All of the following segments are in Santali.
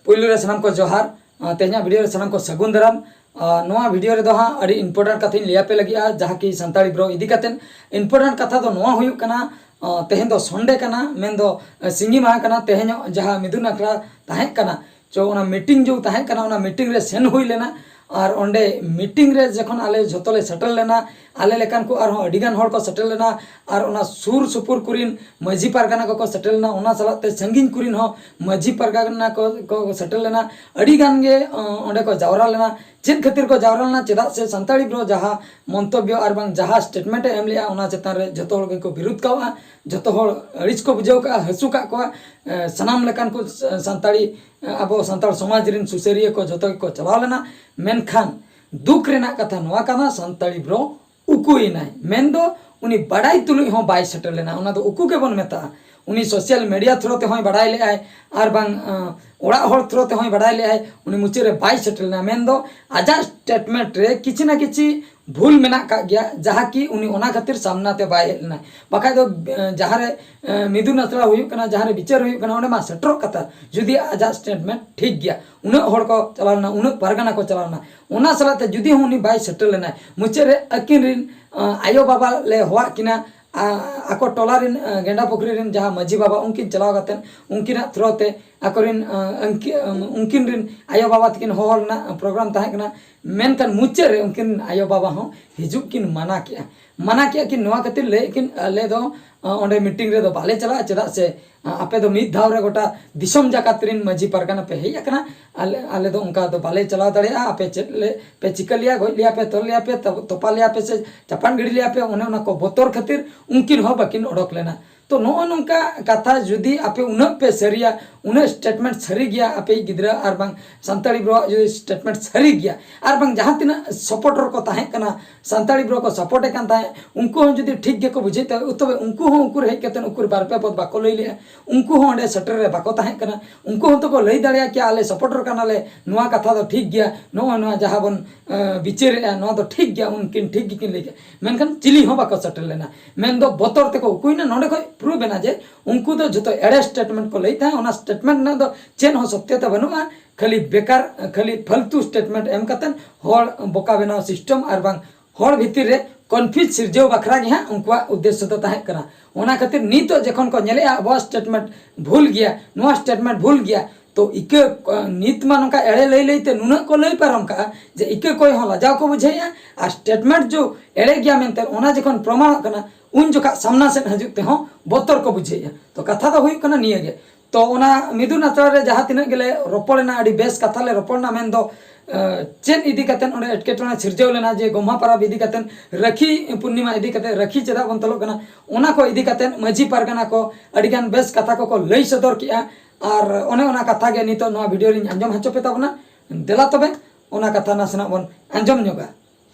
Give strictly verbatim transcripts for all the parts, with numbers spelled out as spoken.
ᱯᱩᱭᱞᱩ ᱨᱮ ᱥᱟᱱᱟᱢ ᱠᱚ ᱡᱚᱦᱟᱨ᱾ ᱟᱸ, ᱛᱮᱦᱮᱧᱟᱜ ᱵᱷᱤᱰᱤᱭᱳ ᱨᱮ ᱥᱟᱱᱟᱢ ᱠᱚ ᱥᱟᱹᱜᱩᱱ ᱫᱟᱨᱟᱢ᱾ ᱟᱸ, ᱱᱚᱣᱟ ᱵᱷᱤᱰᱤᱭᱳ ᱨᱮᱫᱚ ᱦᱟᱸᱜ ᱟᱹᱰᱤ ᱤᱢᱯᱚᱨᱴᱮᱱᱴ ᱠᱟᱛᱷᱟᱧ ᱞᱟᱹᱭ ᱟᱯᱮ ᱞᱟᱹᱜᱤᱫᱼᱟ, ᱡᱟᱦᱟᱸ ᱠᱤ ᱥᱟᱱᱛᱟᱲᱤ ᱵᱨᱳ ᱤᱫᱤ ᱠᱟᱛᱮᱫ᱾ ᱤᱢᱯᱚᱨᱴᱮᱱᱴ ᱠᱟᱛᱷᱟ ᱫᱚ ᱱᱚᱣᱟ ᱦᱩᱭᱩᱜ ᱠᱟᱱᱟ, ᱟᱸ, ᱛᱮᱦᱮᱧ ᱫᱚ ᱥᱚᱱᱰᱮ ᱠᱟᱱᱟ, ᱢᱮᱱᱫᱚ, ᱟᱸ, ᱥᱤᱸᱜᱤ ᱢᱟᱦᱟ ᱠᱟᱱᱟ᱾ ᱛᱮᱦᱮᱧᱚᱜ ᱡᱟᱦᱟᱸ ᱢᱤᱫᱩᱱ ᱟᱠᱷᱲᱟ ᱛᱟᱦᱮᱸ ᱠᱟᱱᱟ, ᱪᱚ ᱚᱱᱟ ᱢᱤᱴᱤᱝ ᱡᱚ ᱛᱟᱦᱮᱸ ᱠᱟᱱᱟ, ᱚᱱᱟ ᱢᱤᱴᱤᱝ ᱨᱮ ᱥᱮᱱ ᱦᱩᱭ ᱞᱮᱱᱟ᱾ ᱟᱨ ᱚᱸᱰᱮ ᱢᱤᱴᱤᱝ ᱨᱮ ᱡᱚᱠᱷᱚᱱ ᱟᱞᱮ ᱡᱷᱚᱛᱚ ᱞᱮ ᱥᱮᱴᱮᱨ ᱞᱮᱱᱟ, ᱟᱞᱮ ᱞᱮᱠᱟᱱ ᱠᱚ ᱟᱨᱦᱚᱸ ᱟᱹᱰᱤ ᱜᱟᱱ ᱦᱚᱲ ᱠᱚ ᱥᱮᱴᱮᱨ ᱞᱮᱱᱟ᱾ ᱟᱨ ᱚᱱᱟ ᱥᱩᱨ ᱥᱩᱯᱩᱨ ᱠᱚᱨᱮᱱ ᱢᱟᱹᱡᱷᱤ ᱯᱟᱨᱜᱟᱱᱟ ᱠᱚᱠᱚ ᱥᱮᱴᱮᱨ ᱞᱮᱱᱟ, ᱚᱱᱟ ᱥᱟᱞᱟᱜ ᱛᱮ ᱥᱟᱺᱜᱤᱧ ᱠᱚᱨᱮᱱ ᱦᱚᱸ ᱢᱟᱹᱡᱷᱤ ᱯᱟᱨᱜᱟᱱᱟ ᱠᱚ, ᱠᱚ ᱥᱮᱴᱮᱨ ᱞᱮᱱᱟ᱾ ᱟᱹᱰᱤ ᱜᱟᱱ ᱜᱮ, ᱚᱸ, ᱚᱸᱰᱮ ᱠᱚ ᱡᱟᱣᱨᱟ ᱞᱮᱱᱟ᱾ ᱪᱮᱫ ᱠᱷᱟᱹᱛᱤᱨ ᱠᱚ ᱡᱟᱣᱨᱟ ᱞᱮᱱᱟ? ᱪᱮᱫᱟᱜ ᱥᱮ ᱥᱟᱱᱛᱟᱲᱤ ᱵᱨᱳ ᱡᱟᱦᱟᱸ ᱢᱚᱱᱛᱚᱵᱵᱚ ᱟᱨ ᱵᱟᱝ ᱡᱟᱦᱟᱸ ᱥᱴᱮᱴᱢᱮᱱᱴ ᱮ ᱮᱢ ᱞᱮᱜᱼᱟ, ᱚᱱᱟ ᱪᱮᱛᱟᱱ ᱨᱮ ᱡᱷᱚᱛᱚ ᱦᱚᱲ ᱜᱮᱠᱚ ᱵᱤᱨᱩᱫᱷ ᱠᱟᱣᱟ, ᱡᱷᱚᱛᱚ ᱦᱚᱲ ᱟᱹᱲᱤᱥ ᱠᱚ ᱵᱩᱡᱷᱟᱹᱣ ᱠᱟᱜᱼᱟ, ᱦᱟᱹᱥᱩ ᱠᱟᱜ ᱠᱚᱣᱟ᱾ ᱮ, ᱥᱟᱱᱟᱢ ᱞᱮᱠᱟᱱ ᱠᱚ ᱥᱟᱱᱛᱟᱲᱤ, ᱮ, ᱟᱵᱚ ᱥᱟᱱᱛᱟᱲ ᱥᱚᱢᱟᱡᱽ ᱨᱮᱱ ᱥᱩᱥᱟᱹᱨᱤᱭᱟᱹ ᱠᱚ ᱡᱷᱚᱛᱚ ᱜᱮᱠᱚ ᱪᱟᱞᱟᱣ ᱞᱮᱱᱟ᱾ ᱢᱮᱱᱠᱷᱟᱱ ᱫᱩᱠ ᱨᱮᱱᱟᱜ ᱠᱟᱛᱷᱟ ᱱᱚᱣᱟ ᱠᱟᱱᱟ, ᱥᱟᱱᱛᱟᱲᱤ ᱵᱨᱳ ᱩᱠᱩᱭᱮᱱᱟᱭ, ᱢᱮᱱᱫᱚ ᱩᱱᱤ ᱵᱟᱰᱟᱭ ᱛᱩᱞᱩᱡ ᱦᱚᱸ ᱵᱟᱭ ᱥᱮᱴᱮᱨ ᱞᱮᱱᱟ᱾ ᱚᱱᱟ ᱫᱚ ᱩᱠᱩ ᱜᱮᱵᱚᱱ ᱢᱮᱛᱟᱜᱼᱟ᱾ ᱩᱱᱤ ᱥᱳᱥᱟᱞ ᱢᱤᱰᱤᱭᱟ ᱛᱷᱨᱳ ᱛᱮᱦᱚᱸᱭ ᱵᱟᱰᱟᱭ ᱞᱮᱜᱼᱟᱭ, ᱟᱨ ᱵᱟᱝ, ᱟᱸ, ᱚᱲᱟᱜ ᱦᱚᱲ ᱛᱷᱨᱳ ᱛᱮᱦᱚᱸᱭ ᱵᱟᱰᱟᱭ ᱞᱮᱜᱼᱟᱭ, ᱩᱱᱤ ᱢᱩᱪᱟᱹᱫ ᱨᱮ ᱵᱟᱭ ᱥᱮᱴᱮᱨ ᱞᱮᱱᱟ᱾ ᱢᱮᱱᱫᱚ ᱟᱡᱟᱜ ᱥᱴᱮᱴᱢᱮᱱᱴ ᱨᱮ ᱠᱤᱪᱷᱤ ᱱᱟ ᱠᱤᱪᱷᱤ ᱵᱷᱩᱞ ᱢᱮᱱᱟᱜ ᱠᱟᱜ ᱜᱮᱭᱟ, ᱡᱟᱦᱟᱸ ᱠᱤ ᱩᱱᱤ ᱚᱱᱟ ᱠᱷᱟᱹᱛᱤᱨ ᱥᱟᱢᱱᱟ ᱛᱮ ᱵᱟᱭ ᱦᱮᱡ ᱞᱮᱱᱟ᱾ ᱵᱟᱠᱷᱟᱡ ᱫᱚ, ᱮ, ᱡᱟᱦᱟᱸ ᱨᱮ, ᱮ, ᱢᱤᱫᱩᱱ ᱟᱥᱲᱟ ᱦᱩᱭᱩᱜ ᱠᱟᱱᱟ, ᱡᱟᱦᱟᱸ ᱨᱮ ᱵᱤᱪᱟᱹᱨ ᱦᱩᱭᱩᱜ ᱠᱟᱱᱟ, ᱚᱸᱰᱮ ᱢᱟ ᱥᱮᱴᱮᱨᱚᱜ ᱠᱟᱛᱷᱟ, ᱡᱩᱫᱤ ᱟᱡᱟᱜ ᱥᱴᱮᱴᱢᱮᱱᱴ ᱴᱷᱤᱠ ᱜᱮᱭᱟ, ᱩᱱᱟᱹᱜ ᱦᱚᱲ ᱠᱚ ᱪᱟᱞᱟᱣ ᱞᱮᱱᱟ, ᱩᱱᱟᱹᱜ ᱯᱟᱨᱜᱟᱱᱟ ᱠᱚ ᱪᱟᱞᱟᱣ ᱞᱮᱱᱟ, ᱚᱱᱟ ᱥᱟᱞᱟᱜ ᱛᱮ ᱡᱩᱫᱤ ᱦᱚᱸ ᱩᱱᱤ ᱵᱟᱭ ᱥᱮᱴᱮᱨ ᱞᱮᱱᱟᱭ, ᱢᱩᱪᱟᱹᱫ ᱨᱮ ᱟᱹᱠᱤᱱ ᱨᱤᱱ, ᱟᱸ, ᱟᱭᱳ ᱵᱟᱵᱟ ᱞᱮ ᱦᱚᱦᱚᱣᱟᱫ ᱠᱤᱱᱟ, ᱟ-, ᱟᱠᱚ ᱴᱚᱞᱟ ᱨᱤᱱ, ᱟᱸ, ᱜᱮᱸᱰᱟ ᱯᱩᱠᱷᱨᱤ ᱨᱤᱱ ᱡᱟᱦᱟᱸ ᱢᱟᱹᱡᱷᱤ ᱵᱟᱵᱟ, ᱩᱱᱠᱤᱱ ᱪᱟᱞᱟᱣ ᱠᱟᱛᱮᱫ ᱩᱱᱠᱤᱱᱟᱜ ᱛᱷᱨᱳ ᱛᱮ ᱟᱠᱚᱨᱤᱱ, ᱟᱸ, ᱟᱹᱝᱠᱤ-, ᱟᱸ, ᱩᱱᱠᱤᱱ ᱨᱤᱱ ᱟᱭᱳ ᱵᱟᱵᱟ ᱛᱟᱹᱠᱤᱱ ᱦᱚᱦᱚ ᱨᱮᱱᱟᱜ ᱯᱨᱳᱜᱨᱟᱢ ᱛᱟᱦᱮᱸ ᱠᱟᱱᱟ᱾ ᱢᱮᱱᱠᱷᱟᱱ ᱢᱩᱪᱟᱹᱫ ᱨᱮ ᱩᱱᱠᱤᱱ ᱟᱭᱳ ᱵᱟᱵᱟ ᱦᱚᱸ ᱦᱤᱡᱩᱜ ᱠᱤᱱ ᱢᱟᱱᱟ ᱠᱮᱜᱼᱟ᱾ ᱢᱟᱱᱟ ᱠᱮᱜᱼᱟ ᱠᱤᱱ, ᱱᱚᱣᱟ ᱠᱷᱟᱹᱛᱤᱨ ᱞᱟᱹᱭᱮᱫ ᱠᱤᱱ, ᱟᱞᱮ ᱫᱚ, ᱟᱸ, ᱚᱸᱰᱮ ᱢᱤᱴᱤᱝ ᱨᱮᱫᱚ ᱵᱟᱞᱮ ᱪᱟᱞᱟᱜᱼᱟ, ᱪᱮᱫᱟᱜ ᱥᱮ, ᱟᱸ, ᱟᱯᱮ ᱫᱚ ᱢᱤᱫ ᱫᱷᱟᱣ ᱨᱮ ᱜᱚᱴᱟ ᱫᱤᱥᱚᱢ ᱡᱟᱠᱟᱛ ᱨᱤᱱ ᱢᱟᱹᱡᱷᱤ ᱯᱟᱨᱜᱟᱱᱟ ᱯᱮ ᱦᱮᱡ ᱟᱠᱟᱱᱟ᱾ ᱟᱞᱮ, ᱟᱞᱮ ᱫᱚ ᱚᱱᱠᱟ ᱫᱚ ᱵᱟᱞᱮ ᱪᱟᱞᱟᱣ ᱫᱟᱲᱮᱭᱟᱜᱼᱟ᱾ ᱟᱯᱮ ᱪᱮᱫ ᱞᱮ, ᱯᱮ ᱪᱤᱠᱟᱹ ᱞᱮᱭᱟ, ᱜᱚᱡ ᱞᱮᱭᱟ ᱯᱮ, ᱛᱚᱞ ᱞᱮᱭᱟ ᱯᱮ, ᱛᱚ-, ᱛᱚᱯᱟ ᱞᱮᱭᱟ ᱯᱮ ᱥᱮ ᱪᱟᱯᱟᱱ ᱜᱤᱰᱤ ᱞᱮᱭᱟ ᱯᱮ, ᱚᱱᱮ ᱚᱱᱟ ᱠᱚ ᱵᱚᱛᱚᱨ ᱠᱷᱟᱹᱛᱤᱨ ᱩᱱᱠᱤᱱ ᱦᱚᱸ ᱵᱟᱹᱠᱤᱱ ᱚᱰᱚᱠ ᱞᱮᱱᱟ᱾ ᱛᱚ ᱱᱚᱜᱼᱚ ᱱᱚᱝᱠᱟ ᱠᱟᱛᱷᱟ ᱡᱩᱫᱤ ᱟᱯᱮ ᱩᱱᱟᱹᱜ ᱯᱮ ᱥᱟᱹᱨᱤᱭᱟ, ᱩᱱᱟᱹᱜ ᱥᱴᱮᱴᱢᱮᱱᱴ ᱥᱟᱹᱨᱤ ᱜᱮᱭᱟ, ᱟᱯᱮᱭᱤᱡ ᱜᱤᱫᱽᱨᱟᱹ ᱟᱨ ᱵᱟᱝ ᱥᱟᱱᱛᱟᱲᱤ ᱵᱨᱳᱣᱟᱜ ᱡᱩᱫᱤ ᱥᱴᱮᱴᱢᱮᱱᱴ ᱥᱟᱹᱨᱤ ᱜᱮᱭᱟ, ᱟᱨ ᱵᱟᱝ ᱡᱟᱦᱟᱸ ᱛᱤᱱᱟᱹᱜ ᱥᱟᱯᱳᱨᱴᱟᱨ ᱠᱚ ᱛᱟᱦᱮᱸ ᱠᱟᱱᱟ, ᱥᱟᱱᱛᱟᱲᱤ ᱵᱨᱳ ᱠᱚ ᱥᱟᱯᱳᱨᱴ ᱮ ᱠᱟᱱ ᱛᱟᱦᱮᱸᱫ, ᱩᱱᱠᱩ ᱦᱚᱸ ᱡᱩᱫᱤ ᱴᱷᱤᱠ ᱜᱮᱠᱚ ᱵᱩᱡᱷᱟᱹᱣ ᱛᱟᱦᱮᱸᱫ, ᱛᱚᱵᱮ ᱩᱱᱠᱩ ᱦᱚᱸ ᱩᱠᱩᱨ ᱦᱮᱡ ᱠᱟᱛᱮᱫ ᱩᱠᱩᱨ ᱵᱟᱨ ᱯᱮ ᱯᱚᱫ ᱵᱟᱠᱚ ᱞᱟᱹᱭ ᱞᱮᱜᱼᱟ, ᱩᱱᱠᱩ ᱦᱚᱸ ᱚᱸᱰᱮ ᱥᱮᱴᱮᱨ ᱨᱮ ᱵᱟᱠᱚ ᱛᱟᱦᱮᱸ ᱠᱟᱱᱟ᱾ ᱩᱱᱠᱩ ᱦᱚᱸᱛᱚ ᱠᱚ ᱞᱟᱹᱭ ᱫᱟᱲᱮᱭᱟᱜ ᱠᱮᱭᱟ, ᱟᱞᱮ ᱥᱟᱯᱳᱨᱴᱟᱨ ᱠᱟᱱᱟᱞᱮ, ᱱᱚᱣᱟ ᱠᱟᱛᱷᱟ ᱫᱚ ᱴᱷᱤᱠ ᱜᱮᱭᱟ, ᱱᱚᱜᱼᱚᱭ ᱱᱚᱣᱟ ᱡᱟᱦᱟᱸ ᱵᱚᱱ, ᱮᱸ, ᱵᱤᱪᱟᱹᱨᱮᱜᱼᱟ, ᱱᱚᱣᱟ ᱫᱚ ᱴᱷᱤᱠ ᱜᱮᱭᱟ, ᱩᱱᱠᱤᱱ ᱴᱷᱤᱠ ᱜᱮᱠᱤᱱ ᱞᱟᱹᱭ ᱠᱮᱜᱼᱟ᱾ ᱢᱮᱱᱠᱷᱟᱱ ᱪᱤᱞᱤ ᱦᱚᱸ ᱵᱟᱠᱚ ᱥᱮᱴᱮᱨ ᱞᱮᱱᱟ, ᱢᱮᱱᱫᱚ ᱵᱚᱛᱚᱨ ᱛᱮᱠᱚ ᱩᱠᱩᱭᱮᱱᱟ᱾ ᱱᱚᱸᱰᱮ ᱠᱷᱚᱡ ᱯᱨᱩᱵᱷ ᱮᱱᱟ ᱡᱮ ᱩᱱᱠᱩ ᱫᱚ ᱡᱷᱚᱛᱚ ᱮᱲᱮ ᱥᱴᱮᱴᱢᱮᱱᱴ ᱠᱚ ᱞᱟᱹᱭ ᱛᱟᱦᱮᱸᱫ᱾ ᱚᱱᱟ ᱥᱴᱮᱴᱢᱮᱱᱴ ᱨᱮᱱᱟᱜ ᱫᱚ ᱪᱮᱫ ᱦᱚᱸ ᱥᱚᱛᱭᱚᱛᱟ ᱵᱟᱹᱱᱩᱜᱼᱟ, ᱠᱷᱟᱹᱞᱤ ᱵᱮᱠᱟᱨ, ᱠᱷᱟᱹᱞᱤ ᱯᱷᱟᱞᱛᱩ ᱥᱴᱮᱴᱢᱮᱱᱴ ᱮᱢ ᱠᱟᱛᱮ ᱦᱚᱲ ᱵᱚᱠᱟ ᱵᱮᱱᱟᱣ ᱥᱤᱥᱴᱮᱢ ᱟᱨ ᱵᱟᱝ ᱦᱚᱲ ᱵᱷᱤᱛᱤᱨ ᱨᱮ ᱠᱚᱱᱯᱷᱤᱭᱩᱡᱽ ᱥᱤᱨᱡᱟᱹᱣ ᱵᱟᱠᱷᱨᱟ ᱜᱮ ᱦᱟᱸᱜ ᱩᱱᱠᱩᱣᱟᱜ ᱩᱫᱽᱫᱮᱥᱥᱚ ᱫᱚ ᱛᱟᱦᱮᱸ ᱠᱟᱱᱟ᱾ ᱚᱱᱟ ᱠᱷᱟᱹᱛᱤᱨ ᱱᱤᱛᱚᱜ ᱡᱚᱠᱷᱚᱱ ᱠᱚ ᱧᱮᱞᱮᱜᱼᱟ ᱟᱵᱚᱣᱟᱜ ᱥᱴᱮᱴᱢᱮᱱᱴ ᱵᱷᱩᱞ ᱜᱮᱭᱟ, ᱱᱚᱣᱟ ᱥᱴᱮᱴᱢᱮᱱᱴ ᱵᱷᱩᱞ ᱜᱮᱭᱟ, ᱛᱚ ᱤᱠᱟᱹ, ᱱᱤᱛ ᱢᱟ ᱱᱚᱝᱠᱟ ᱮᱲᱮ ᱞᱟᱹᱭ ᱞᱟᱹᱭ ᱛᱮ ᱱᱩᱱᱟᱹᱜ ᱠᱚ ᱞᱟᱹᱭ ᱯᱟᱨᱚᱢ ᱠᱟᱜᱼᱟ ᱡᱮ ᱤᱠᱟᱹ ᱠᱚᱭ ᱦᱚᱸ ᱞᱟᱡᱟᱣ ᱠᱚ ᱵᱩᱡᱷᱟᱹᱣᱮᱜᱼᱟ, ᱟᱨ ᱥᱴᱮᱴᱢᱮᱱᱴ ᱡᱚ ᱮᱲᱮ ᱜᱮᱭᱟ ᱢᱮᱱᱛᱮ ᱚᱱᱟ ᱡᱚᱠᱷᱚᱱ ᱯᱨᱚᱢᱟᱬᱚᱜ ᱠᱟᱱᱟ, ᱩᱱ ᱡᱚᱠᱷᱟᱜ ᱥᱟᱢᱱᱟ ᱥᱮᱫ ᱦᱤᱡᱩᱜ ᱛᱮᱦᱚᱸ ᱵᱚᱛᱚᱨ ᱠᱚ ᱵᱩᱡᱷᱟᱹᱣᱮᱜᱼᱟ᱾ ᱛᱚ ᱠᱟᱛᱷᱟ ᱫᱚ ᱦᱩᱭᱩᱜ ᱠᱟᱱᱟ ᱱᱤᱭᱟᱹ ᱜᱮ᱾ ᱛᱚ ᱚᱱᱟ ᱢᱤᱫᱩᱱ ᱟᱛᱨᱟ ᱨᱮ ᱡᱟᱦᱟᱸ ᱛᱤᱱᱟᱹᱜ ᱜᱮᱞᱮ ᱨᱚᱯᱚᱲᱮᱱᱟ, ᱟᱹᱰᱤ ᱵᱮᱥ ᱠᱟᱛᱷᱟ ᱞᱮ ᱨᱚᱯᱚᱲᱱᱟ, ᱢᱮᱱᱫᱚ ᱮ, ᱪᱮᱫ ᱤᱫᱤ ᱠᱟᱛᱮᱫ ᱚᱸᱰᱮ ᱮᱴᱠᱮᱴᱚᱬᱮ ᱥᱤᱨᱡᱟᱹᱣ ᱞᱮᱱᱟ, ᱡᱮ ᱜᱚᱢᱦᱟ ᱯᱚᱨᱚᱵᱽ ᱤᱫᱤ ᱠᱟᱛᱮᱫ, ᱨᱟᱹᱠᱷᱤ ᱯᱩᱨᱱᱤᱢᱟ ᱤᱫᱤ ᱠᱟᱛᱮᱫ, ᱨᱟᱹᱠᱷᱤ ᱪᱮᱫᱟᱜ ᱵᱚᱱ ᱛᱚᱞᱚᱜ ᱠᱟᱱᱟ, ᱚᱱᱟ ᱠᱚ ᱤᱫᱤ ᱠᱟᱛᱮᱫ ᱢᱟᱹᱡᱷᱤ ᱯᱟᱨᱜᱟᱱᱟ ᱠᱚ ᱟᱹᱰᱤᱜᱟᱱ ᱵᱮᱥ ᱠᱟᱛᱷᱟ ᱠᱚᱠᱚ ᱞᱟᱹᱭ ᱥᱚᱫᱚᱨ ᱠᱮᱜᱼᱟ᱾ ᱟᱨ ᱚᱱᱮ ᱚᱱᱟ ᱠᱟᱛᱷᱟ ᱜᱮ ᱱᱤᱛᱚᱜ ᱱᱚᱣᱟ ᱵᱷᱤᱰᱤᱭᱳ ᱨᱤᱧ ᱟᱸᱡᱚᱢ ᱦᱚᱪᱚ ᱯᱮ ᱛᱟᱵᱚᱱᱟ᱾ ᱫᱮᱞᱟ ᱛᱚᱵᱮ ᱚᱱᱟ ᱠᱟᱛᱷᱟ ᱱᱟᱥᱮᱱᱟᱜ ᱵᱚᱱ ᱟᱸᱡᱚᱢ ᱧᱚᱜᱟ᱾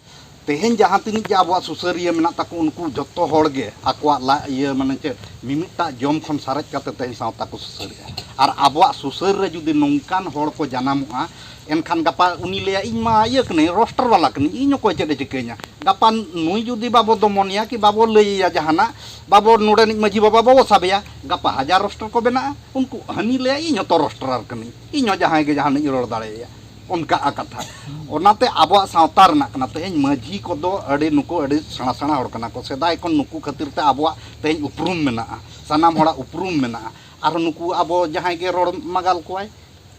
ᱛᱮᱦᱮᱧ ᱡᱟᱦᱟᱸ ᱛᱤᱱᱟᱹᱜ ᱜᱮ ᱟᱵᱚᱣᱟᱜ ᱥᱩᱥᱟᱹᱨᱤᱭᱟᱹ ᱢᱮᱱᱟᱜ ᱛᱟᱠᱚ, ᱩᱱᱠᱩ ᱡᱚᱛᱚ ᱦᱚᱲ ᱜᱮ ᱟᱠᱚᱣᱟᱜ ᱞᱟ-, ᱤᱭᱟᱹ, ᱢᱟᱱᱮ ᱪᱮᱫ, ᱢᱤᱢᱤᱫᱴᱟᱜ ᱡᱚᱢ ᱠᱷᱚᱱ ᱥᱟᱨᱮᱡ ᱠᱟᱛᱮ ᱛᱮᱦᱮᱧ ᱥᱟᱶᱛᱟ ᱠᱚ ᱥᱩᱥᱟᱹᱨᱮᱜᱼᱟ᱾ ᱟᱨ ᱟᱵᱚᱣᱟᱜ ᱥᱩᱥᱟᱹᱨ ᱨᱮ ᱡᱩᱫᱤ ᱱᱚᱝᱠᱟᱱ ᱦᱚᱲ ᱠᱚ ᱡᱟᱱᱟᱢᱚᱜᱼᱟ, ᱮᱱᱠᱷᱟᱱ ᱜᱟᱯᱟ ᱩᱱᱤ ᱞᱟᱹᱭᱟ, "ᱤᱧ ᱢᱟ ᱤᱭᱟᱹ ᱠᱟᱹᱱᱟᱹᱧ, ᱨᱳᱥᱴᱟᱨ ᱵᱟᱞᱟ ᱠᱟᱹᱱᱟᱹᱧ, ᱤᱧ ᱚᱠᱚᱭ ᱪᱮᱫ ᱮ ᱪᱤᱠᱟᱹᱧᱟ?" ᱜᱟᱯᱟ ᱱᱩᱭ ᱡᱩᱫᱤ ᱵᱟᱵᱚ ᱫᱚᱢᱚᱱᱮᱭᱟ ᱠᱤ ᱵᱟᱵᱚ ᱞᱟᱹᱭ ᱟᱭᱟ ᱡᱟᱦᱟᱱᱟᱜ, ᱵᱟᱵᱚ, ᱱᱚᱰᱮᱱᱤᱡ ᱢᱟᱹᱡᱷᱤ ᱵᱟᱵᱟ ᱵᱟᱵᱚ ᱥᱟᱵᱮᱭᱟ, ᱜᱟᱯᱟ ᱦᱟᱡᱟᱨ ᱨᱳᱥᱴᱟᱨ ᱠᱚ ᱵᱮᱱᱟᱜᱼᱟ᱾ ᱩᱱᱠᱩ ᱦᱟᱹᱱᱤ ᱞᱟᱹᱭᱟ, "ᱤᱧ ᱦᱚᱸᱛᱚ ᱨᱳᱥᱴᱟᱨ ᱠᱟᱹᱱᱟᱹᱧ, ᱤᱧ ᱦᱚᱸ ᱡᱟᱦᱟᱸᱭ ᱜᱮ ᱡᱟᱦᱟᱱᱟᱜ ᱤᱧ ᱨᱚᱲ ᱫᱟᱲᱮᱭᱟᱭᱟ", ᱚᱱᱠᱟ ᱠᱟᱛᱷᱟ᱾ ᱚᱱᱟᱛᱮ ᱟᱵᱚᱣᱟᱜ ᱥᱟᱶᱛᱟ ᱨᱮᱱᱟᱜ ᱠᱟᱱᱟ᱾ ᱛᱮᱦᱮᱧ ᱢᱟᱹᱡᱷᱤ ᱠᱚᱫᱚ ᱟᱹᱰᱤ, ᱱᱩᱠᱩ ᱟᱹᱰᱤ ᱥᱮᱬᱟ ᱥᱮᱬᱟ ᱦᱚᱲ ᱠᱟᱱᱟ ᱠᱚ᱾ ᱥᱮᱫᱟᱭ ᱠᱷᱚᱱ ᱱᱩᱠᱩ ᱠᱷᱟᱹᱛᱤᱨ ᱛᱮ ᱟᱵᱚᱣᱟᱜ ᱛᱮᱦᱮᱧ ᱩᱯᱨᱩᱢ ᱢᱮᱱᱟᱜᱼᱟ, ᱥᱟᱱᱟᱢ ᱦᱚᱲᱟᱜ ᱩᱯᱨᱩᱢ ᱢᱮᱱᱟᱜᱼᱟ᱾ ᱟᱨ ᱱᱩᱠᱩ ᱟᱵᱚ ᱡᱟᱦᱟᱸᱭ ᱜᱮ ᱨᱚᱲ ᱢᱟᱜᱟᱞ ᱠᱚᱣᱟᱭ,